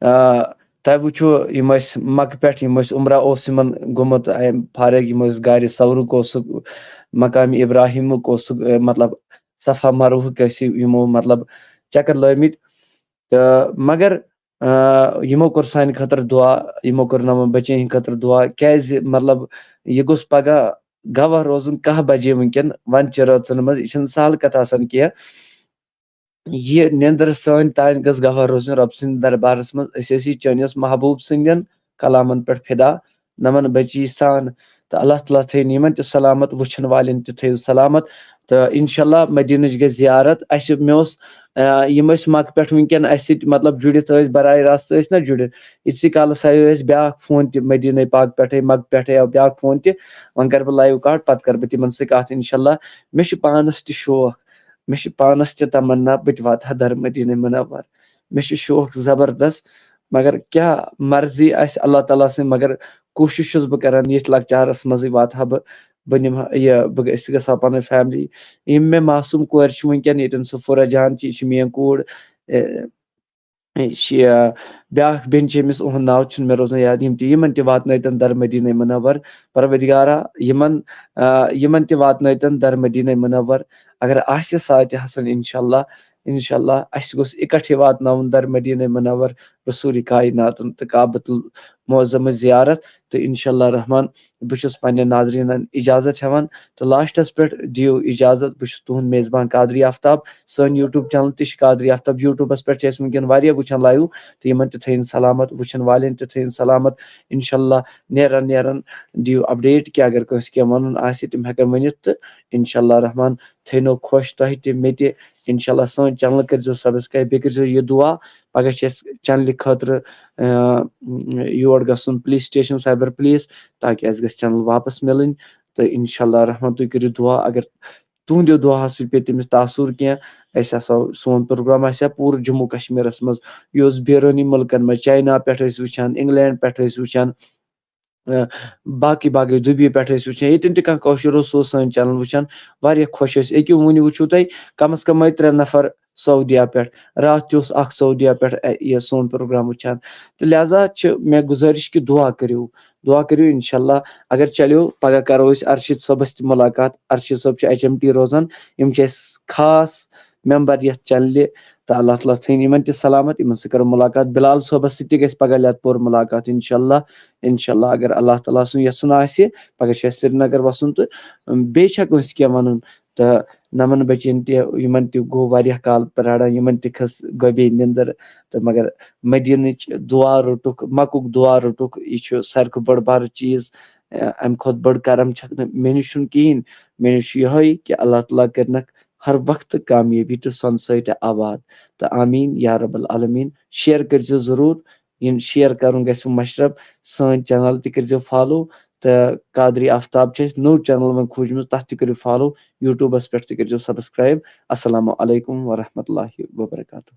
آ، تۄہہِ وٕچھو، یِم ٲسۍ مکہٕ پٮ۪ٹھ، یِم ٲسۍ عمرہ اوس یِمن گوٚمُت، اَمہِ فارغ، یِم ٲسۍ گرِ، سورُک اوسُکھ، مقام ابراہیمُک اوسُکھ، اے، مطلب، صفا مروہُک ٲسۍ یِمو، مطلب، چکر لٲومٕتۍ۔ تہٕ مگر، آ، یِمو کوٚر سانہِ خٲطرٕ دُعا، یِمو کوٚر نمن بچن ہٕنٛدِ خٲطرٕ دُعا، کیازِ، مطلب، یہِ گوٚژھ پگاہ گواہ روزُن کاہ بجے وٕنکیٚن وندچہِ رٲژن منٛز، یہِ چھنہٕ سہل کتھ آسان کینٛہہ۔ یہِ نیندر سٲنۍ تانۍ گٔژھ گواہ روزٕنۍ رۄب سٕنٛدِ دربارس منٛز۔ أسۍ ٲسۍ یہِ چٲنِس محبوب سٕنٛدٮ۪ن کلامن پٮ۪ٹھ فدا، نمن بچی سان۔ تہٕ اللہ تعالیٰ تھٲیِن یِمن تہِ سلامت، وٕچھن والٮ۪ن تہِ تھٲیِو سلامت۔ تہٕ انشاءاللہ مدیٖنٕچ گژھِ زیارت۔ اسہِ، مےٚ اوس، آ، یِم ٲسۍ مکہٕ پٮ۪ٹھ وٕنکیٚن اسہِ سۭتۍ، مطلب، جُڑِتھ ٲسۍ، براہ راست ٲسۍ نہ جُڑِتھ۔ یِتھسٕے کالس آیو اسہِ بیٛاکھ فون تہِ مدیٖنَے پاک پٮ۪ٹھَے، مکہٕ پٮ۪ٹھَے آو بیٛاکھ فون تہِ۔ وۄنۍ کرٕ بہٕ لایِو کَٹ، پتہٕ کرٕ بہٕ تِمن سۭتۍ کَتھ انشاءاللہ۔ مےٚ چھُ پانس تہِ شوق، مےٚ چھِ پانس تہِ تمنا، بہٕ تہِ واتہٕ ہا در مدیٖنَے منور۔ مےٚ چھُ شوق زبردست، مگر کیٛاہ مرضی آسہِ اللہ تعالیٰ سٕنٛز، مگر کوٗشِش چھُس بہٕ کران ییٚتھۍ لۄکچارس منٛزٕے واتہٕ ہا بہٕ، بہٕ نِمہٕ ہا یہِ، بہٕ گٔ-، أسۍ گژھٕ ہا پنٕنۍ فیملی۔ یِم مےٚ معصوٗم کورِ چھِ وٕنکیٚن ییٚتٮ۪ن، سُہ فورہ جان چھِ، یہِ چھِ میٛٲنۍ کوٗر، اے، یہِ چھِ، آ، بیٛاکھ بیٚنہِ چھِ أمِس، اُہُنٛد ناو چھُنہٕ مےٚ روزان یاد، یِم تہِ، یِمن تہِ واتنٲیتن در مدیٖنَے منور۔ پروردگارا، یِمن، آ، یِمن تہِ واتنٲیتن در مدیٖنَے منور۔ اگر آسہِ ساعتِ حسن، انشاءاللہ، انشاءاللہ، اسہِ گوٚژھ اِکٹھے واتناوُن در مدیٖنَے منور رسول کائناتن تہٕ کعبۃ المعظمٕچ زیارت۔ تہٕ انشاءاللہ رحمان، بہٕ چھُس پننٮ۪ن ناظریٖنن اجازت ہٮ۪وان۔ تہٕ لاسٹس پٮ۪ٹھ دِیِو اجازت، بہٕ چھُس تُہُنٛد میزبان قادری آفتاب۔ سٲنۍ YouTube channel تہِ چھِ قادری آفتاب، YouTubeس پٮ۪ٹھ چھِ اَسہِ وٕنکیٚن واریاہ وٕچھان لایِو، تہٕ یِمن تہِ تھٲیِن سلامت، وٕچھن والٮ۪ن تہِ تھٲیِن سلامت۔ انشاءاللہ نیران نیران دِیِو update کہِ اگر کٲنٛسہِ کینٛہہ وَنُن آسہِ، تِم ہٮ۪کن ؤنِتھ۔ تہٕ انشاءاللہ رحمان، تھٲینو خۄش تۄہہِ تہِ، مےٚ تہِ۔ انشاءاللہ سٲنۍ channel کٔرزیو subscribe، بیٚیہِ کٔرزیو یہِ دُعا، پگاہ چھِ اَسہِ channelہِ خٲطرٕ، آ، یور گژھُن police station، cyber police، تاکہِ اَسہِ گژھِ channel واپس مِلٕنۍ۔ تہٕ انشاءاللہ رحمان، تُہۍ کٔرِو دُعا، اگر تُہنٛدیو دُعاہو سۭتۍ پیٚیہِ تٔمِس تاثر کینٛہہ، اَسہِ ہسا سون پروگرام آسہِ ہا پوٗرٕ جموں کشمیٖرس منٛز، یہِ اوس بیرونی مُلکن منٛز، چاینا پٮ۪ٹھ ٲسۍ وٕچھان، انگلینڈ پٮ۪ٹھ ٲسۍ وٕچھان، اَ، باقٕے باقٕے دُبی پٮ۪ٹھ ٲسۍ وٕچھان، ییٚتٮ۪ن تہِ کانٛہہ کٲشُر اوس، سُہ اوس سٲنۍ channel وٕچھان، واریاہ خۄش ٲسۍ۔ أکیٛاہ وٕنہِ وٕچھِو تُہۍ، کم از کم آے ترٛےٚ نفر سعودیہ پٮ۪ٹھ، راتھ تہِ اوس اکھ سعودیہ پٮ۪ٹھ، اَ، یہِ سون پروگرام وٕچھان۔ تہٕ لہذا چھِ مےٚ گُزٲرِش کہِ دُعا کٔرِو، دُعا کٔرِو۔ انشاءاللہ اگر چلیو، پگاہ کرو أسۍ ارشد صٲبس تہِ مُلاقات۔ ارشد صٲب چھُ HMT روزان، یِم چھِ اَسہِ خاص member یتھ channelہِ۔ تہٕ اللہ تعالیٰ تھٲیِن یِمن تہِ سلامت، یِمن سۭتۍ کرو مُلاقات۔ بلال صٲبس سۭتۍ تہِ گژھِ پگاہ لٮ۪تہٕ پوٗر مُلاقات انشاءاللہ۔ انشاءاللہ اگر اللہ تعالیٰ سُنٛد یژھُن آسہِ، پگاہ چھُ اَسہِ سرینگر وسُن تہٕ بیٚیہِ چھا کٲنٛسہِ کینٛہہ ونُن؟ تہٕ نمن بچن تہِ، یِمن تہِ گوٚو واریاہ کال پراران، یِمن تہِ کھٔژ گۄبے نِندٕر۔ تہٕ مگر مدیٖنٕچ دُعا روٚٹُکھ، مکُک دُعا روٚٹُکھ، یہِ چھُ ساروی کھۄتہٕ بٔڑ بارٕ چیٖز۔ اَ، اَمہِ کھۄتہٕ بٔڑ کرم چھکھ نہٕ مےٚ نِش چھُنہٕ کِہیٖنۍ۔ مےٚ نِش چھُ یِہوٚے کہِ اللہ تعالیٰ کٔرنکھ ہر وقتہٕ کامیٲبی تہٕ سۄنہٕ سۭتۍ آباد۔ تہٕ آمیٖن یا رب العالمین۔ Share کٔرزیو ضروٗر، یِم share کرُن گژھِ مشرب۔ سٲنۍ channel تہِ کٔرزیو follow، تہٕ قادری آفتاب چھِ اَسہِ نوٚو چینل وۄنۍ کھوٗجمٕژ، تَتھ تہِ کٔرِو فالو، یوٗٹیوٗبَس پٮ۪ٹھ تہِ کٔرۍزیو سبسکرایب۔ السلام علیکم ورحمۃ اللہ وبرکاتہ۔